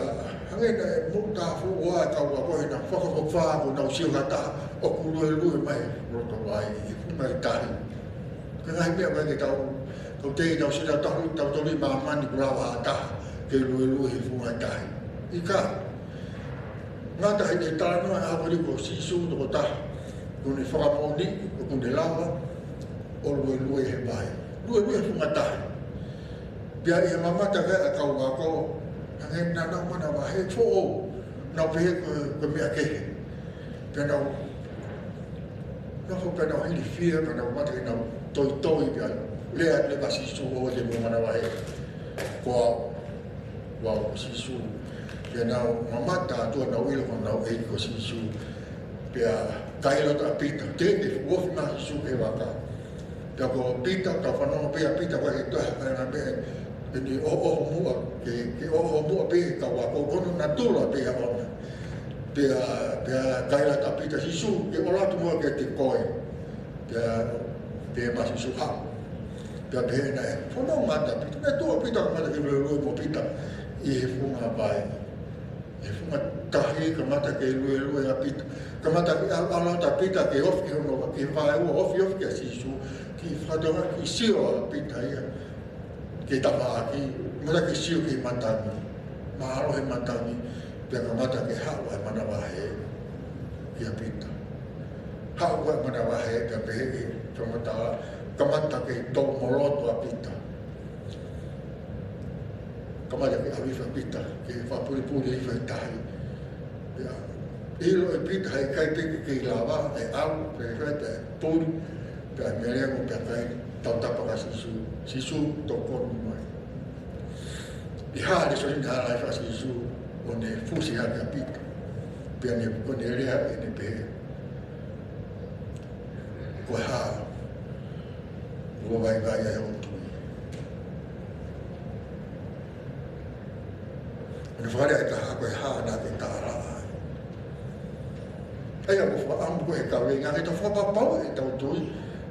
hangē naʻe moʻu taha foʻou ʻa e kau ako he naʻa nau fakafokifā kuo nau sio ki ha taha ʻoku luelue mai loto vai ʻi he funga ʻo e tahi. Ko e ngaahi meʻa ko ē ke tau, tau tei tau sila tahu, tau toli māmani kuo lava ha taha ke luelue he funga ʻo e tahi. ʻIkai. Ngata heʻene talanoa ʻa e ʻaho ko eni ko Sīsū tokotaha, kuo ne fakamoʻoni, kuo ne lava ʻo luelue he vai. Luelue he funga tahi. Pea ʻi he mamata ko ē ʻa e kau ako, hangē naʻa nau manavahē foʻou, nau pehē ko, ko e meʻa kehe. Pea nau, nau fo pea nau hilifia, pea nau mate ke nau toitoi pea lea leva ʻa Sīsū ʻo te mou manavahē. Ko au, ko au ko Sīsū. Pea nau mamata atu ʻo nau ʻilo ko honau ʻEiki ko Sīsū. Pea kaila atu ʻa Pita, te ke fuofi mai ʻa Sīsū ki he vaka. Pea ko Pita, tau fanongo pē ʻa Pita ko e toe haka na pē, ʻene ʻohoʻoho muʻa, ke, ke ʻohoʻoho muʻa pē he kau ako, ko hono natula pē ʻaʻana. Pea, pea kaila atu ʻa Pita, Sīsū, ke ʻola atu muʻa kiate koe. Pea, pea pehē mai ʻa Sīsū, haʻu. Pea pehē naʻe fononga atu ʻa Pita, naʻe tuʻu ʻa Pita, kamata ke luelue mo Pita ʻi he funga vai. ʻI he funga tahi, kamata ke luelue ʻa Pita. Kamata ke ʻalu, ʻalu atu ʻa Pita ke ofi ki hono, ki he vaeua, ofi, ofi kia Sīsū, kiʻi fakatokangaʻi, kiʻi sio ʻa Pita ia ki he tafaʻaki, kamata ke sio ki he matangi, mahalo he matangi, pea kamata ke haʻu ʻa e manavahē kia Pita. Haʻu ʻa e manavahē, pea pehē ʻe he fakamatala, kamata ke tō mo loto ʻa Pita. Kamata ke ʻalu hifo ʻa Pita ke fakapulipuli hifo he tahi. Pea ʻilo ʻe Pita he ʻikai pē ke kei lava, ʻe ʻalu pē, pea puli, pea melenga pea kai tautapa kia Sīsū, Sīsū, tokoni mai. ʻI he hā e lēsoni naʻe ʻalu ai ʻa Sīsū ʻo ne fusi hake ʻa Pita? Pea ne, ʻo ne lea ʻo ne pehē: Ko e hā ʻoku vaivai ai hoʻo tui? ʻO ne fakalea ʻe taha: Ko e hā naʻa ke tālaʻa ai? ʻA ia ko e fakaʻamu ko ē he kaveinga ke tau fakapapauʻi ʻetau tui,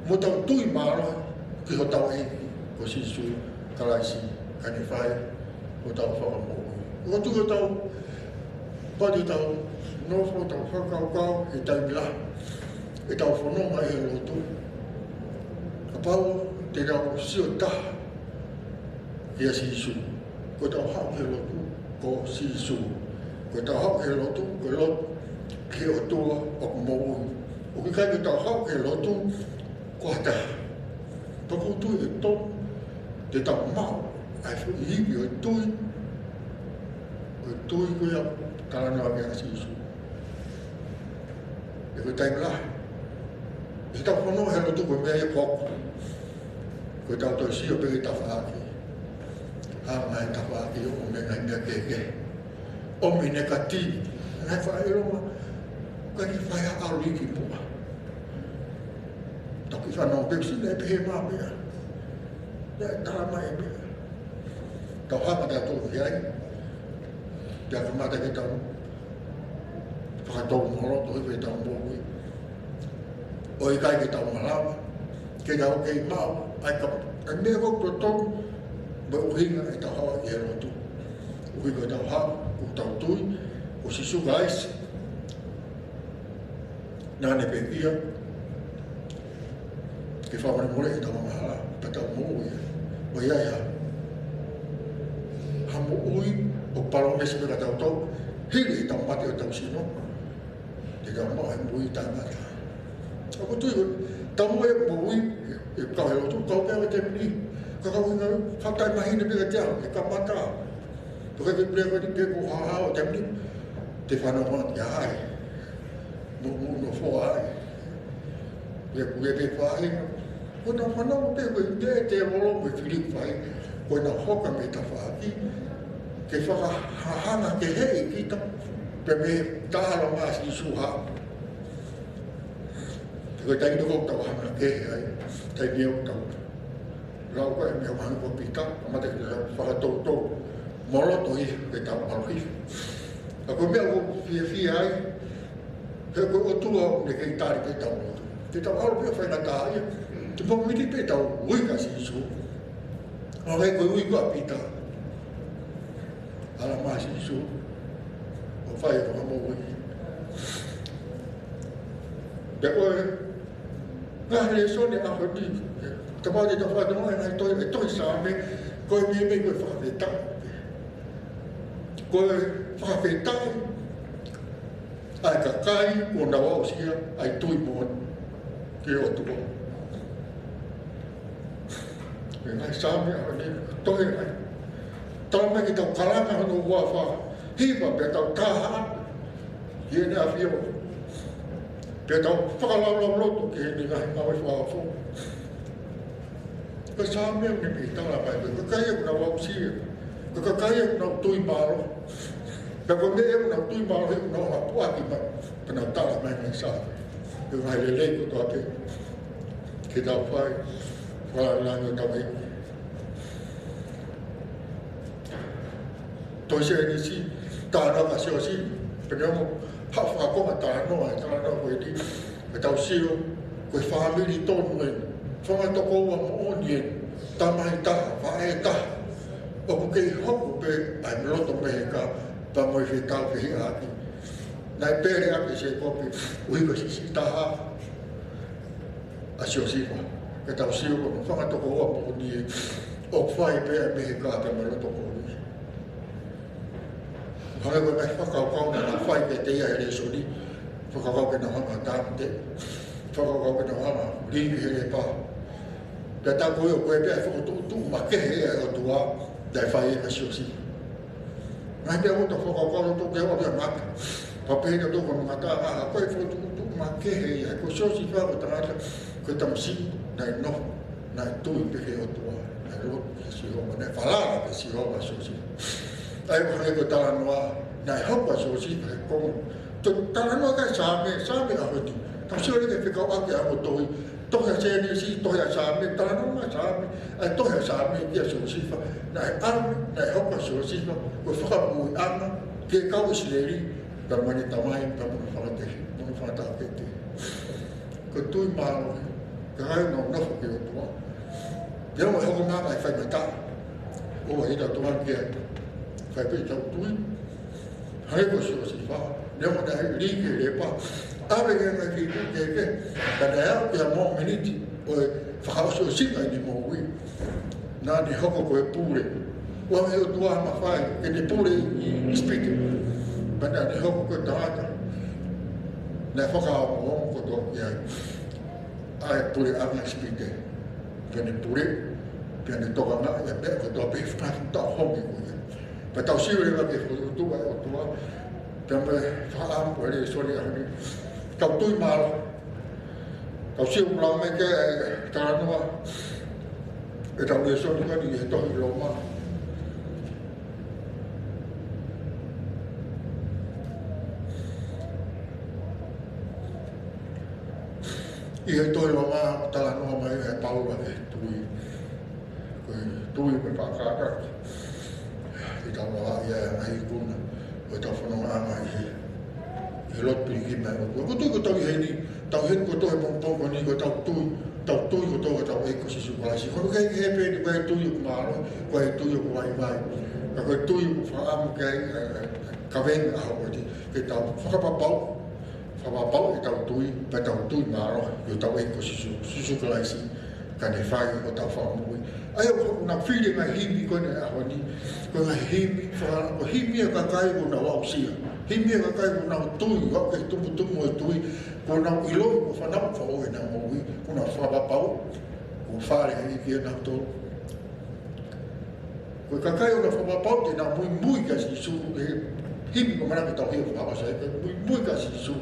mo tau tui mālohi ki hotau ʻEiki ko Sīsū Kalaisi, kae ne fai hotau fakamoʻui. Ko e tui ʻoku tau pati ʻetau nofo, ʻetau fakakaukau he taimi lahi, ʻetau fononga he lotu, kapau te tau sio taha kia Sīsū. Ko ʻetau haʻu ki he lotu ko Sīsū. Ko ʻetau haʻu ki he lotu, ko e lotu ki he ʻOtua ʻoku moʻui. ʻOku ʻikai ko ʻetau haʻu ki he lotu ko ha taha. Pea ʻoku ou tui ʻe tonu te tau maʻu ʻa e foʻi ivi ʻo e tui, ʻo e tui ko ia ʻoku talanoa ki ai ʻa Sīsū. He ko e taimi lahi ʻi heʻetau fononga he lotu, ko e meʻa ia ʻoku hoko, ko ʻetau toe sio pē ki he tafaʻaki. Hanga ʻe he tafaʻaki ʻo ʻomi e ngaahi meʻa kehekehe, ʻomi e negative, ngaahi fakaʻilonga, ʻikai ke fai ha ʻalu ki muʻa. Tau kiʻi fanongo pē, sio naʻe pehē mai e meʻa, naʻe tala mai e meʻa. Tau hanga tautolu ki ai, pea kamata ke tau fakatou moloto hifo ʻetau moʻui, ʻo ʻikai ke tau malava ke tau kei maʻu ʻa e ka, ʻa e meʻa ʻoku totonu mo e ʻuhinga ʻetau haʻu ki he lotu. ʻUhinga ʻetau haʻu, ʻoku tau tui ko Sīsū Kalaisi naʻa ne pekia ke fakamolemoleʻi ʻetau angahala, pea tau moʻui ai. ʻOku ʻi ai ha, ha moʻui ʻoku palōmesi mai kiate kitautolu, hili ʻetau mate ʻo ʻetau sino, te tau maʻu e moʻui taʻengata. ʻOku ou tui ko ʻetau moʻui, moʻui ʻi he kau he lotu, kau pē au he taimi ni, ka ko e ʻuhinga, fakatai mahino pē kiate au, ʻe kamata. Pea ko e pule ko eni pē ko e hā hā ʻo e taimi ni, te fanongo ki ai, mo, mo nofo ai. Pea ko e pē fai, ko ʻenau fanongo pē ko e te, te lolo mo e fili fai, ko ʻenau hoka mei tafaʻaki ke fakahahanga keheʻi kita pē mei he tala mai ʻa Sīsū hā. Ko e taimi ʻoku tau hanga kehe ai, taimi ʻoku tau lau ko e meʻa ʻoku hanga ko Pita, kamata ke tau fakatoutou moloto ʻi heʻetau ʻalu hifo. Ka ko e meʻa ʻoku ou fiefia ai, he ko e ʻOtua ʻoku ne kei tali pē ʻetau lotu. Te tau ʻalu pē ʻo faingataʻaʻia, te pōmiti pē ʻetau ui kia Sīsū. ʻO hangē ko e ui ko ē ʻa Pita, ala mai ʻa Sīsū ʻo fai e fakamoʻui. Pea ko e ngaahi lēsoni ʻaho ni, kapau te tau fanongo he ngaahi tohi, e tohi Saame, ko e meimei ko e fakafetaʻi. Ko e fakafetaʻi ʻa e kakai kuo nau aʻusia ʻa e tui moʻoni ki he ʻOtua. He ngaahi Saame ʻaho ni, tohi ngaahi. Tau mai ke tau kalanga hono huafa, hiva pea tau taha ki heʻene ʻafio, pea tau fakalaulauloto ki heʻene ngaahi ngāue fakaofo. Ko e Saame ʻoku ne pehē, tala mai ko e kakai ʻoku nau aʻusia, ko e kakai ʻoku nau tui mālohi. Pea ko e meʻa ʻoku nau tui mālohi ʻoku nau ʻapuʻaki mai, pea nau tala mai e ngaahi Saame. Ko e ngaahi lelei kotoa pē ke tau fai, fakalāngilangi hotau ʻEiki. Tohi Sēnesi, talanoa kia Siosifa, pea ne ongo ha fakakonga talanoa, talanoa ko eni, ke tau sio, ko e fāmili tonu eni, fanga tokoua moʻoni eni, tamai taha, faʻē taha, ʻoku kei hoko pē ʻa e loto meheka, pea mo e fetau fehiʻaki. Naʻe pele ʻaki ʻe Sēkope, ʻuhi ko e siʻisiʻi taha ʻa Siosifa, ke tau sio ko hono fanga tokoua moʻoni ē, ʻoku fai pē ʻa e meheka pea mo e loto moʻoni. Hangē ko e ngaahi fakakaukau naʻa nau fai kiate ia he lēsoni, fakakaukau ke nau hanga ʻo tāmateʻi, fakakaukau ke nau hanga ʻo lī ki he lepa. Pea tā ko ē ʻoku ʻi ai pē ʻa e fokotuʻutuʻu makehe ʻa e ʻOtua, naʻe fai ʻe Siosifa. Ngaahi meʻa ʻoku tau fakakaukau ʻo tau ke ʻoua ʻe mate. Pea pehē ʻe tautolu ko e ngata ʻa ko e fokotuʻutuʻu makehe ia, ko Siosifa ko e tangata, ko e tamasiʻi naʻe nofo, naʻe tui pē ki he ʻOtua, naʻe lotu kia Sihova, naʻe falala kia Sihova ʻa Siosifa. ʻA ia ʻoku hangē ko e talanoa, naʻe hoko ʻa Siosifa he konga. Ko e talanoa ʻa e Saame, Saame ʻaho ni. Tau sio leva ki he fekauʻaki ʻa e ongo tohi, tohi ʻa Sēnesi, tohi ʻa Saame, talanoa mai Saame, ʻa e tohi ʻa Saame kia Siosifa, naʻe ʻave, naʻe hoko ʻa Siosifa ko e fakamoʻuiʻanga ki he kau ʻIsileli, pea mo ʻene tamai, pea mo hono fanga tefito, mo hono fanga taʻokete. Ko e tui mālohi, ka ʻi ai ʻenau nofo ki he ʻOtua. Pea mo e hoko mai ʻa e faingataʻa, ʻoua ʻe tau tuʻu ange ki ai, fai pē ʻetau tui. Hangē ko Siosifa, neongo naʻe lī ki he lepa, ʻave ki he ngaahi feituʻu kehekehe, ka naʻe aʻu ki he momeniti ʻo e fakaʻosiʻosinga ʻene moʻui, naʻa ne hoko ko e pule. ʻOku ʻi ai e ʻOtua ʻoku mafai ke ne pule ʻi ʻIsipite, pea naʻa ne hoko ko e tangata naʻe fakaongoongo kotoa ki ai ʻa e puleʻanga ʻo ʻIsipite. Pea ne pule, pea ne tokangaʻi ʻa e meʻa kotoa pē he fakatātā honge ko ia. Pea tau sio leva ki he fokotuʻutuʻu ʻa e ʻOtua, pea mo e fakaʻamu ʻo e lēsoni ʻaho ni. Tau tui mālohi. Tau sio ʻulau mai ki he talanoa ʻetau lēsoni ko eni ʻi he tohi Loma. ʻI he tohi Loma, talanoa mai ʻa Paula ki he tui. Ko e tui mo e faʻa kātaki. Ke tau lava ia ʻa e ngaahi ikuna ʻo ʻetau fonongaʻanga ʻi he, ʻi he lotu pilikimi ʻa e ʻOtua. Ko e tui ko ʻetau ʻi heni, tau ʻi heni kotoa he pongipongi ko eni ko ʻetau tui, tau tui kotoa ki hotau ʻEiki ko Sīsū Kalaisi. Ko e kei he pē ni ko e tui ʻoku mālohi, ko e tui ʻoku vaivai. Ka ko e tui ʻoku fakaʻamu ki ai, ē, ē, ē, kaveinga ʻaho ko eni, ke tau fakapapauʻi, fakapapauʻi ʻetau tui, pea tau tui mālohi ki hotau ʻEiki ko Sīsū, Sīsū Kalaisi, ka ne fai hotau fakamoʻui. ʻA ia ʻoku ou fili e ngaahi himi ko eni he ʻaho ni, ko e ngaahi himi, faka-, ko e himi ʻa e kakai ʻoku nau aʻusia. Himi ʻa e kakai ʻoku nau tui, ʻoku ʻi he tumutumu ʻo e tui, ʻoku nau ʻiloʻi, ʻoku fanauʻi fakaʻosi ʻenau moʻui, ʻoku nau fakapapauʻi, ʻoku fale ʻe he ʻEiki ʻa kinautolu. Ko e kakai ʻoku nau fakapapauʻi te nau muimui kia Sīsū, ʻi he himi ko ē ʻoku ʻamanaki ke tau hia fakaʻosi ai, ke muimui kia Sīsū.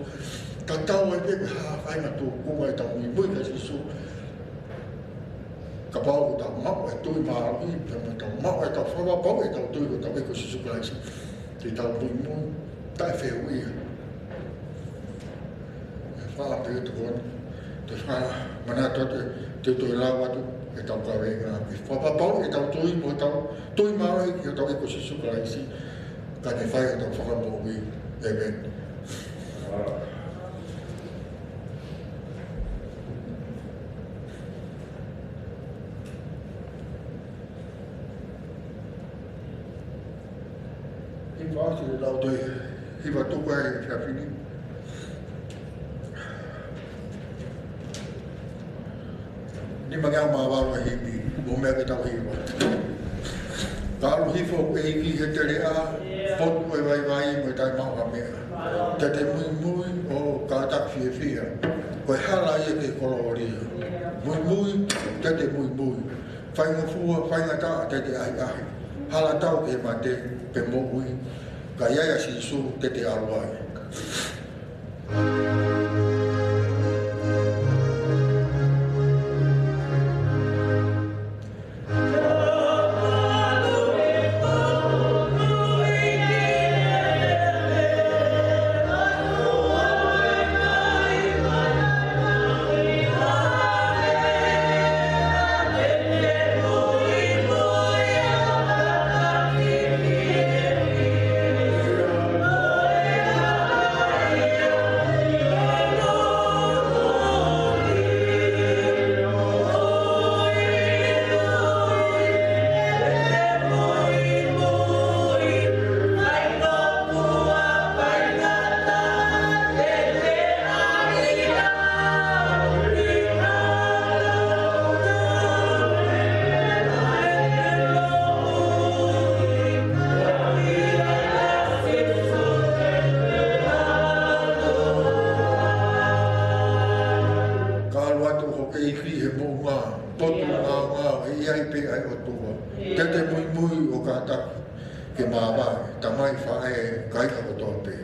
Tatau ai pē pe ko e hā e faʻahinga tūkunga ʻetau muimui kia Sīsū. Kapau ʻoku tau maʻu e tui mālohi, pea mo tau maʻu ʻetau fakapapauʻi ʻetau tui ki hotau ʻEiki ko Sīsū Kalaisi, te tau muimui taʻefehuʻia. Fakaʻamu pē ʻe he tokoni, te u fakamanatu atu, te u toe lau atu ʻetau kaveinga. Ke fakapapauʻi ʻetau tui mo ʻetau tui mālohi ki hotau ʻEiki ko Sīsū Kalaisi, ka ne fai hotau fakamoʻui. ʻĒmeni. Hiva ʻosi ʻetau toe hiva tuku ai he efiafi ni. Nimangeau mā valu ʻa e himi, mo e meʻa ke tau hiva. Ka ʻalu hifo ʻa e ʻEiki he teleʻa, potu e vaivai mo e taʻemaʻu ha meʻa. Te te muimui ʻo kātaki fiefia, ko e hala ia ki he kolōlia. Muimui, te te muimui. Faingofua, faingataʻa, te te ʻahiʻahi. Hala tau ki he mate, pe moʻui. Ka ʻi ai ʻa Sīsū, te te ʻalu ai. Ka ʻalu atu hoʻo ʻEiki he moʻunga, potu ngaongao, ʻe ʻi ai pē ʻa e ʻOtua. Te te muimui ʻo kātaki. ke māvae, tamai, faʻē, kakai kotoa pē.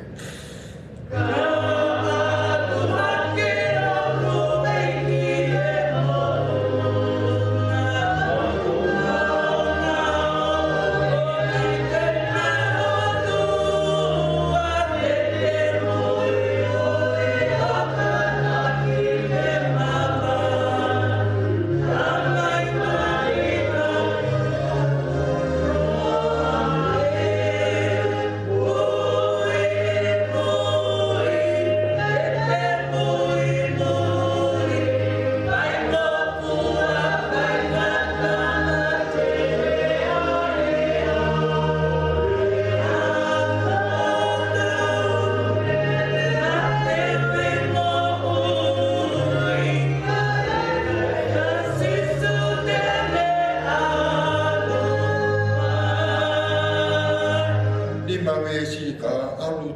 Nima veesi: Ka ʻalu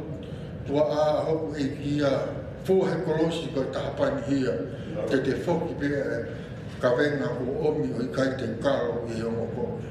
tuaʻā hoku ʻEiki ia, fua he kolosi ko e taha pani ia, te te foki pē ʻa e kavenga kuo ʻomi ʻo ʻikai te u kalo ʻi he ongo kovi.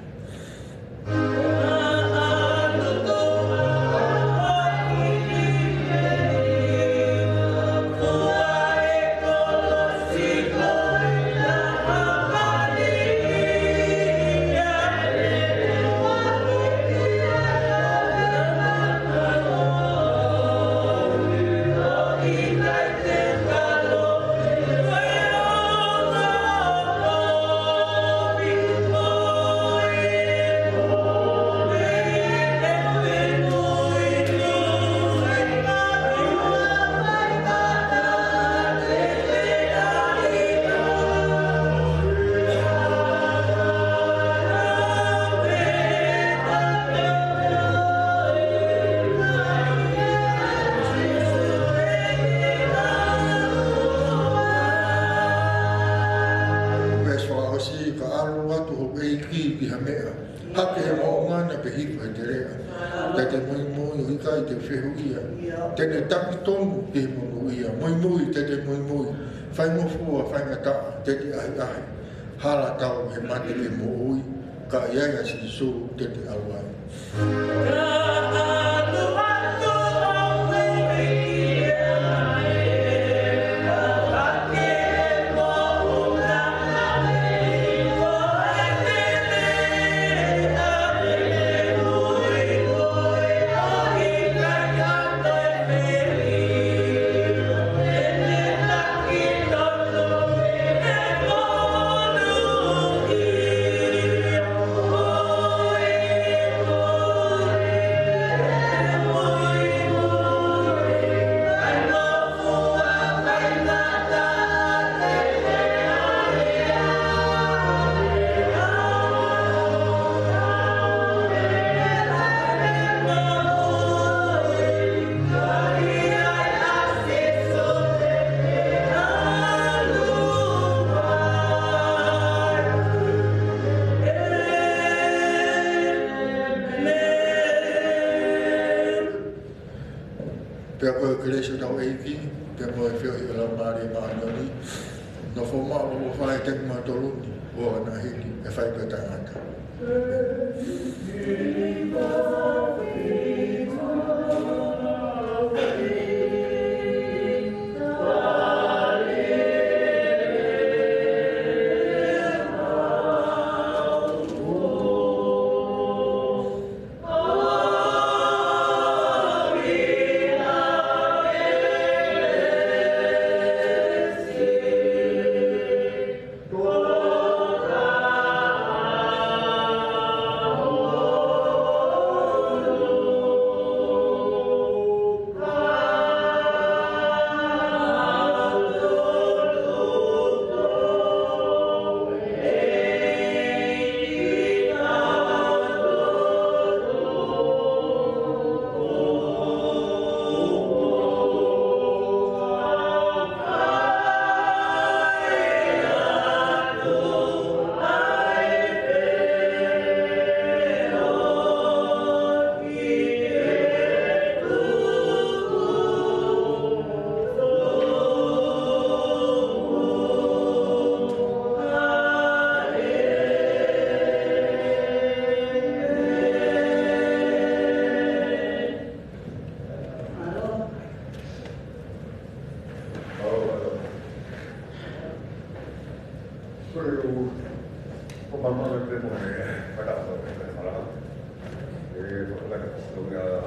Veesi fakaʻosi: Ka ʻalu atu hoku ʻEiki ki ha meʻa, hake he moʻunga na pe hifo he teleʻa, te te muimui ʻo ʻikai te u fehuʻia. Te ne taki tonu ki he monūʻia. Muimui, te te muimui. Faingofua, faingataʻa, te te ʻahiʻahi. Hala tau he mate ke moʻui, ka ʻi ai ʻa Sīsū te te ʻalu ai. Pea ko e kelesi ʻa hotau ʻEiki, pea mo e feohi ʻa e Laumālie Māʻoniʻoni, nofomaʻu ʻofa ʻiate kimoutolu ni, ʻo ʻaʻana heni, ʻe fai pē ʻo taʻengata.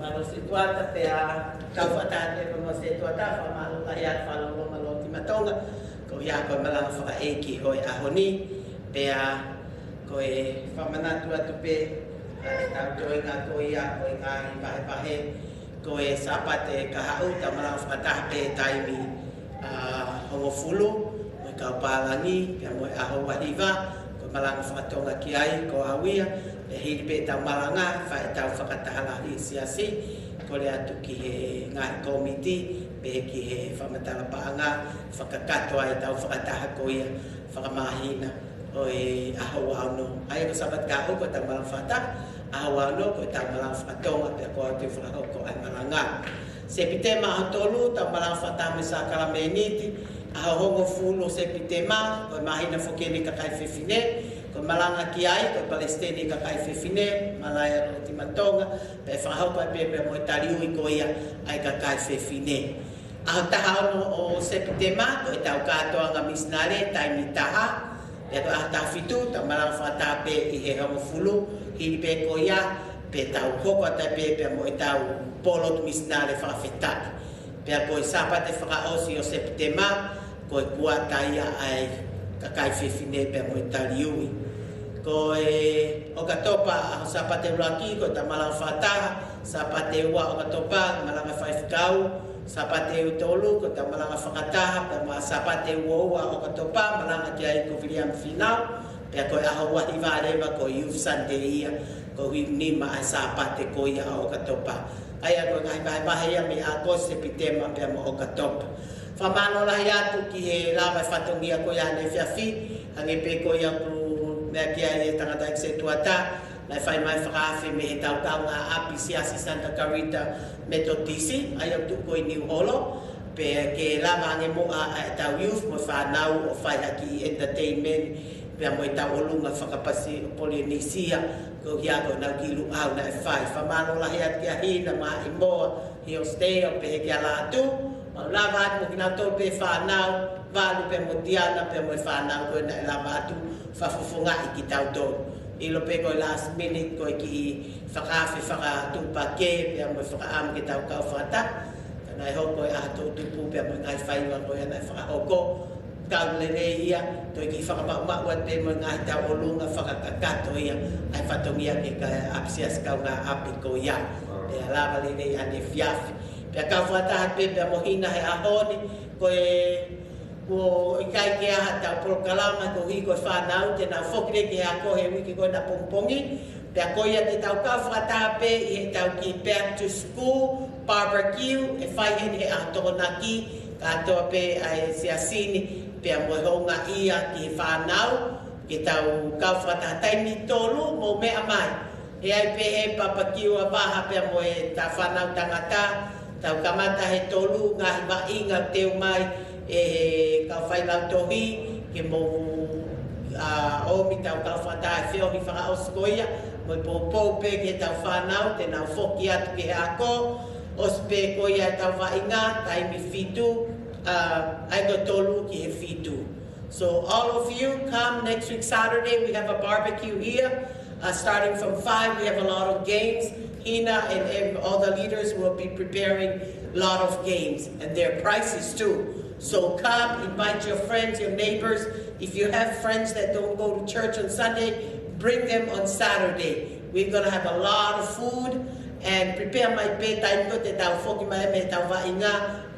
Mālō Setuata, pea kau fakataha pē mo Setuata, fakamālō lahi atu, fakamālō Lotolotonga, ko ia ko e malanga fakaʻeiki ʻo e ʻaho ni, pea ko e fakamanatu atu pē, ʻa ʻetau toenga ko ia, ko e ngaahi vahevahe, ko e Sāpate kahaʻu, tau malanga fakataha pē taimi, ʻa, hongofulu, mo e kau pālangi, pea mo e ʻaho ua hiva, ko e malanga fakatonga ki ai, ko au ia, pea hili pē ʻetau malanga, fai ʻetau fakataha lahi siasi, kole atu ki he ngaahi kōmiti, pea ki he fakamatala paʻanga, fakakakato ai ʻetau fakataha ko ia, fakamāhina, ʻo e ʻaho ua ono. ʻA ia ko e Sāpate kahaʻu ko ʻetau malanga fakataha, ʻaho ua ono ko ʻetau malanga fakatonga, pea ko au te u fakahoko ʻa e malanga. Sepitema ʻaho tolu, tau malanga fakataha mo e sākalamēniti, ʻaho hongofulu Sepitema, ko e māhina foki eni kakai fefine, ko e malanga ki ai, ko e palesiteni kakai fefine, Malaia Lotolotonga, pea fakahoko ai pē pea mo e taliui ko ia ʻa e kakai fefine. ʻAho taha ono ʻo Sepitema, ko ʻetau kātoanga misinale, taimi taha, pea ko e ʻaho taha fitu, tau malanga fakataha pē ʻi he hongofulu, hili pē ko ia, pea tau hoko atu ai pē pea mo ʻetau pōlotu misinale fakafetaʻi. Pea ko e Sāpate fakaʻosi ʻo Sepitema, ko e kuata ia ʻa e kakai fefine pea mo e taliui. Ko e ʻOkatopa, ʻaho Sāpate ʻuluaki, ko ʻetau malanga fakataha, Sāpate ua ʻOkatopa, malanga faifekau, Sāpate ʻuluaki tolu, ko ʻetau malanga fakataha, pea mo e Sāpate ua ua ʻOkatopa, malanga ki ai ko Viliami Fīnau, pea ko e ʻaho ua hiva leva ko e Youth Sunday ia, ko e nima ʻa e Sāpate ko ia ʻo ʻOkatopa. ʻA ia ko e ngaahi vahevahe ia mei ʻAokosi, Sepitema, pea mo ʻOkatopa. Fakamālō lahi atu ki he lava e fatongia ko ia ʻaneefiafi, hangē pē ko ia ʻoku meʻa ki ai e tangataʻeiki Setuata, naʻe fai mai fakaafe mei he tau kaungāʻapi Siasi Santa Clarita Metotisi, ʻa ia ʻoku tuʻu ko ē ʻi Niu Holo, pea ke lava ange muʻa ʻa ʻetau youth mo e fānau ʻo fai ha kiʻi entertainment, pea mo ʻetau ʻolunga fakapasi ʻo Polinisia, ko ia ko ʻenau kiʻi luʻau naʻe fai. Fakamālō lahi atu kia Hina mo Imoa, Hiostea, ʻo pehē kia Lātū, mau lava atu mo kinautolu pē fānau, Valu pea mo Tiana, pea mo e fānau ko ē naʻe lava atu, fakafofongaʻi kitautolu. ʻIlo pē ko e last minute ko e kiʻi fakaafe fakatuʻupakē, pea mo e fakaʻamu ke tau kau fakataha. Ka naʻe hoko e ʻaho toʻutupu, pea mo e ngaahi faiva ko ia naʻe fakahoko. Kau lelei ia, toe kiʻi fakamaʻumaʻu atu pē mo e ngaahi tauʻolunga fakakakato ia, ʻa e fatongia ke ka ʻapisiasi kaungāʻapi ko ia. Pea lava lelei ʻanefiafi. Pea kau fakataha pē pea mo Hina he ʻaho ni, ko e, kuo ʻikai ke ʻi ai haʻatau polokalama koeʻuhi ko e fānau, te nau foki leva ki he ako he uike ko ena pongipongi. Pea ko ia te tau kau fakataha pē ʻi heʻetau kiʻi back to school barbecue, ʻe fai heni he ʻaho Tokonaki, kātoa pē ʻa e siasi ni, pea mo e houngaʻia ki he fānau, ke tau kau fakataha taimi tolu mo meʻa mai. ʻE ʻi ai pē he barbecue ʻa Vaha pea mo e ta fānau tangata, tau kamata he tolu ngaahi vaʻinga teu mai ʻe he kau failautohi, ke mou, ʻa, ʻomi tau kau fakataha he feohi fakaʻosi ko ia, mo e poupou pē ki heʻetau fānau, te nau foki atu ki he ako, ʻosi pē ko ia ʻetau vaʻinga, taimi fitu, ʻa, ʻa ia ko e tolu ki he fitu. So all of you come next week Saturday, we have a barbecue here. Uh, starting from five, we have a lot of games. Hina and, and all the leaders will be preparing a lot of games and their prizes too. So come, invite your friends, your neighbors. If you have friends that don't go to church on Sunday, bring them on Saturday. We're gonna have a lot of food and prepare mai pē taimi ko ē te tau foki mai mei heʻetau vaʻinga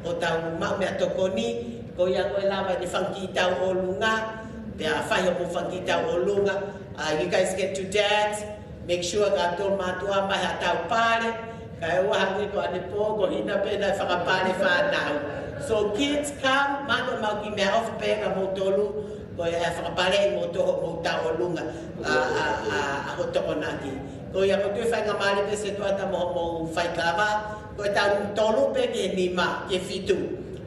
ʻo tau maʻu meʻatokoni. Ko ia ko e lava ʻene fanga kiʻi tauʻolunga, pea fai hoʻomou fanga kiʻi tauʻolunga. Uh, you guys get to dance. Make sure ka tau mātuʻa mai haʻatau pale. Kae ʻoua hangē ko ʻanepō, ko Hina pē naʻe fakapale fānau. So kids, come, mahalo ʻoku maʻu kiʻi meʻaʻofa pē ʻa moutolu, ko e fakapaleʻi moutolu hoʻomou tauʻolunga, ʻa, ʻa, ʻa, ʻa hoʻo Tokonaki. Ko ia ʻoku ou tui faingamālie pē Setuata mo hoʻomou faikava, ko ʻetau tolu pē ki he nima, ki he fitu.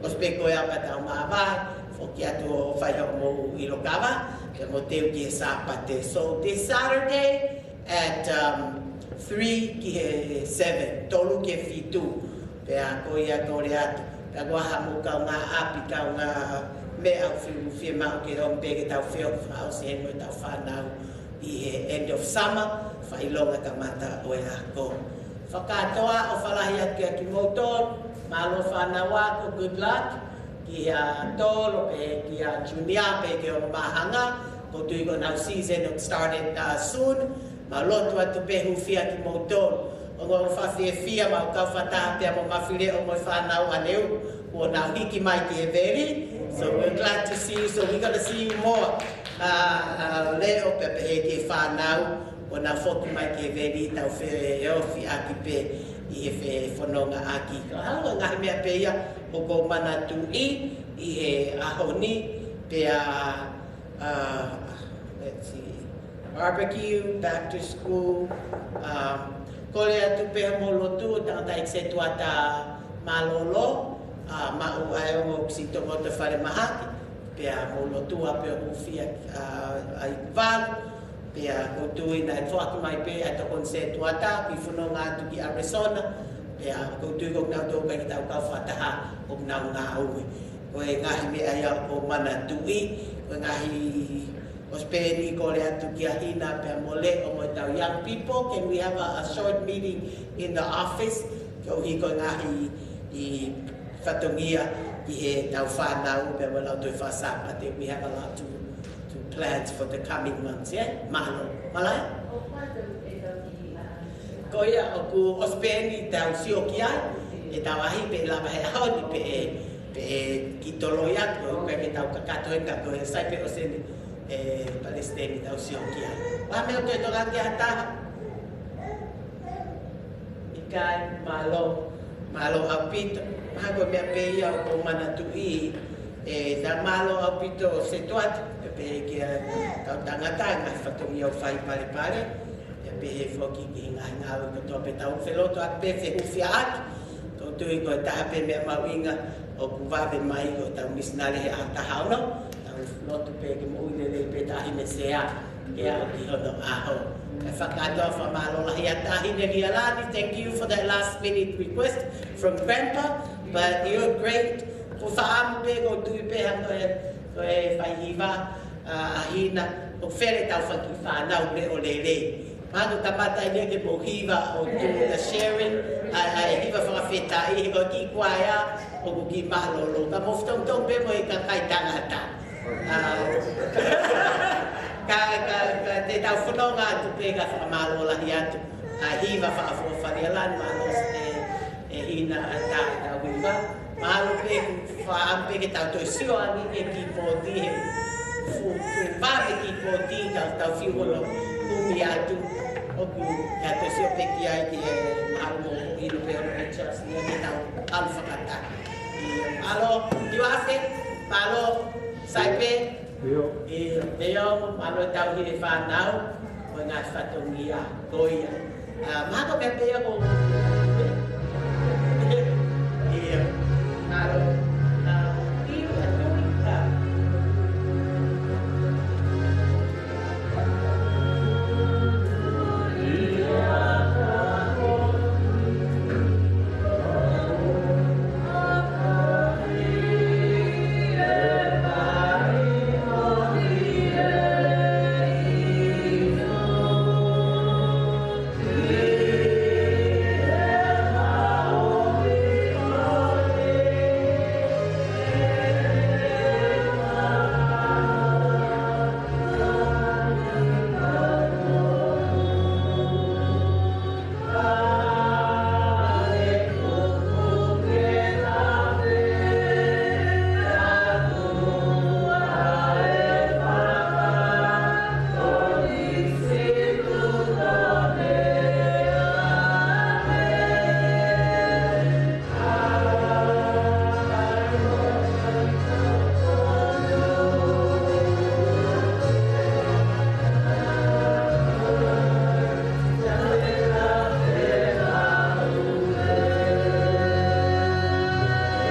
ʻOsi pē ko ia pea tau māvae, foki atu ʻo fai hoʻomou ʻilo kava, pea mou teu ki he Sāpate. So this Saturday at, um, three ki he seven, tolu ki he fitu. Pea ko ia kole atu. Pea ko e hā mo e kaungāʻapi, kaungāmeʻa ʻoku fiu, fiemaʻu ke ʻomi pē ke tau feohi fakaʻosi heni mo ʻetau fānau ʻi he end of summer, fakaʻilonga kamata ʻo e ako. Fakakātoa ʻofa lahi atu kia kimoutolu, mālō fānau ako, good luck. Kia Tolo pea kia Junior pea ki he ongo māhanga, ʻoku ou tui ko ʻenau season ʻoku started, uh, soon. Mau lotu atu pē hūfia kimoutolu. Ongo fakafiefia mau kau fakataha pea mo Mafileʻo mo e fānau ʻaneuhu, kuo nau hiki mai ki he veli. So we're glad to see you. So we're gonna see you more. Uh, uh, Leʻo pea pehē ki he fānau, kuo nau foki mai ki he veli, tau feohiʻaki pē ʻi he fefonongaʻaki. Ko e hā e ngaahi meʻa pē ia ʻoku ou manatuʻi ʻi he ʻaho ni, pea, uh, let's see, barbecue, back to school, um, kole atu pē hoʻomou lotu, tangataʻeiki Setuata mālōlō, uh, maʻu ʻa e ongo kiʻi tokoto falemahaki, pea mou lotua pē ʻo hūfia, uh, ʻa e valu, pea ʻoku ou tui naʻe foaki mai pē ʻa e tokoni Setuata, kiʻi fononga atu ki Arizona, pea ʻoku ou tui ko kinautolu ʻoku ʻikai ke tau kau fakataha ʻoku nau ngāue. Ko e ngaahi meʻa ia ʻoku ou manatuʻi, ko e ngaahi, ʻosi pē eni kole atu kia Hina pea mo Leʻo mo ʻetau young people, can we have a, a short meeting in the office? Koeʻuhi ko e ngaahi fatongia ki heʻetau fānau pea mo ʻetau toe faka-Sāpate, we have a lot to, to plans for the coming months, yeah? Mālō. Mālō. Ko ia ʻoku ʻosi pē eni tau sio ki ai, ʻetau ʻaʻahi pē lava he ʻaho ni pē ʻe, pē ʻe kiʻi toloi atu, ʻoku ʻikai ke tau kakato eni ka ko e sai pē ʻosi eni ʻe Palesiteni tau sio ki ai. Pea meʻa ʻoku ke toka ki ha taha. ʻIkai, mālō, mālō ʻaupito. Mahalo ko e meʻa pē ia ʻoku ou manatuʻi, ʻe, tā mālō ʻaupito Setuata, pea pehē ki he kau tangata, ngaahi fatongia ʻoku fai palepale, pea pehē foki ki he ngaahi ngāue kotoa pē tau feloto atu pē fehūfiaʻaki. ʻOku ou tui ko e taha pē meʻa mahuʻinga ʻoku vave mai ko ʻetau misinale he ʻaho taha ono, tau lotu pē ke moʻui lelei pē Taʻahine Sea, ke aʻu ki hono ʻaho. Kae fakakātoa fakamālō lahi atu Taʻahine Lialani, thank you for that last minute request from Grandpa, but you're great. ʻOku ou fakaʻamu pē, ʻoku ou tui pē hangē ko e, ko e faihiva, ʻa, ʻa Hina, ʻoku fele ʻetau fanga kiʻi fānau leʻo lelei. Mahalo kamata eni ke mou hiva ʻo do the sharing, ʻa, ʻa e hiva fakafetaʻi, he ko e kiʻi kuaea, ʻoku kiʻi mālōlō. Ka mou fetongitongi pē mo e kakai tangata. ʻA, ka, ka, ka te tau fononga atu pē ka fakamālō lahi atu. ʻA, hiva fakaʻofoʻofa ʻia Lani, mālō e, e hina ʻa e taha ʻetau hiva. Mālō pē, faʻa pē ke tau toe sio ange ki he kīpooti he fuʻu tuʻu vave kīpooti ka tau fiu holo kumi atu. ʻOku ka toe sio pē ki ai ki he mahalo mo ʻilo pē ʻo e just ia ke tau ʻalu fakataha. ʻIo, mālō, ʻio ase, mālō, Saipe. ʻIo. ʻIo, te ʻio, mālō tau hile fānau, ko e ngaahi fatongia, ko ia. ʻA, mahalo ko e meʻa pē ia ko,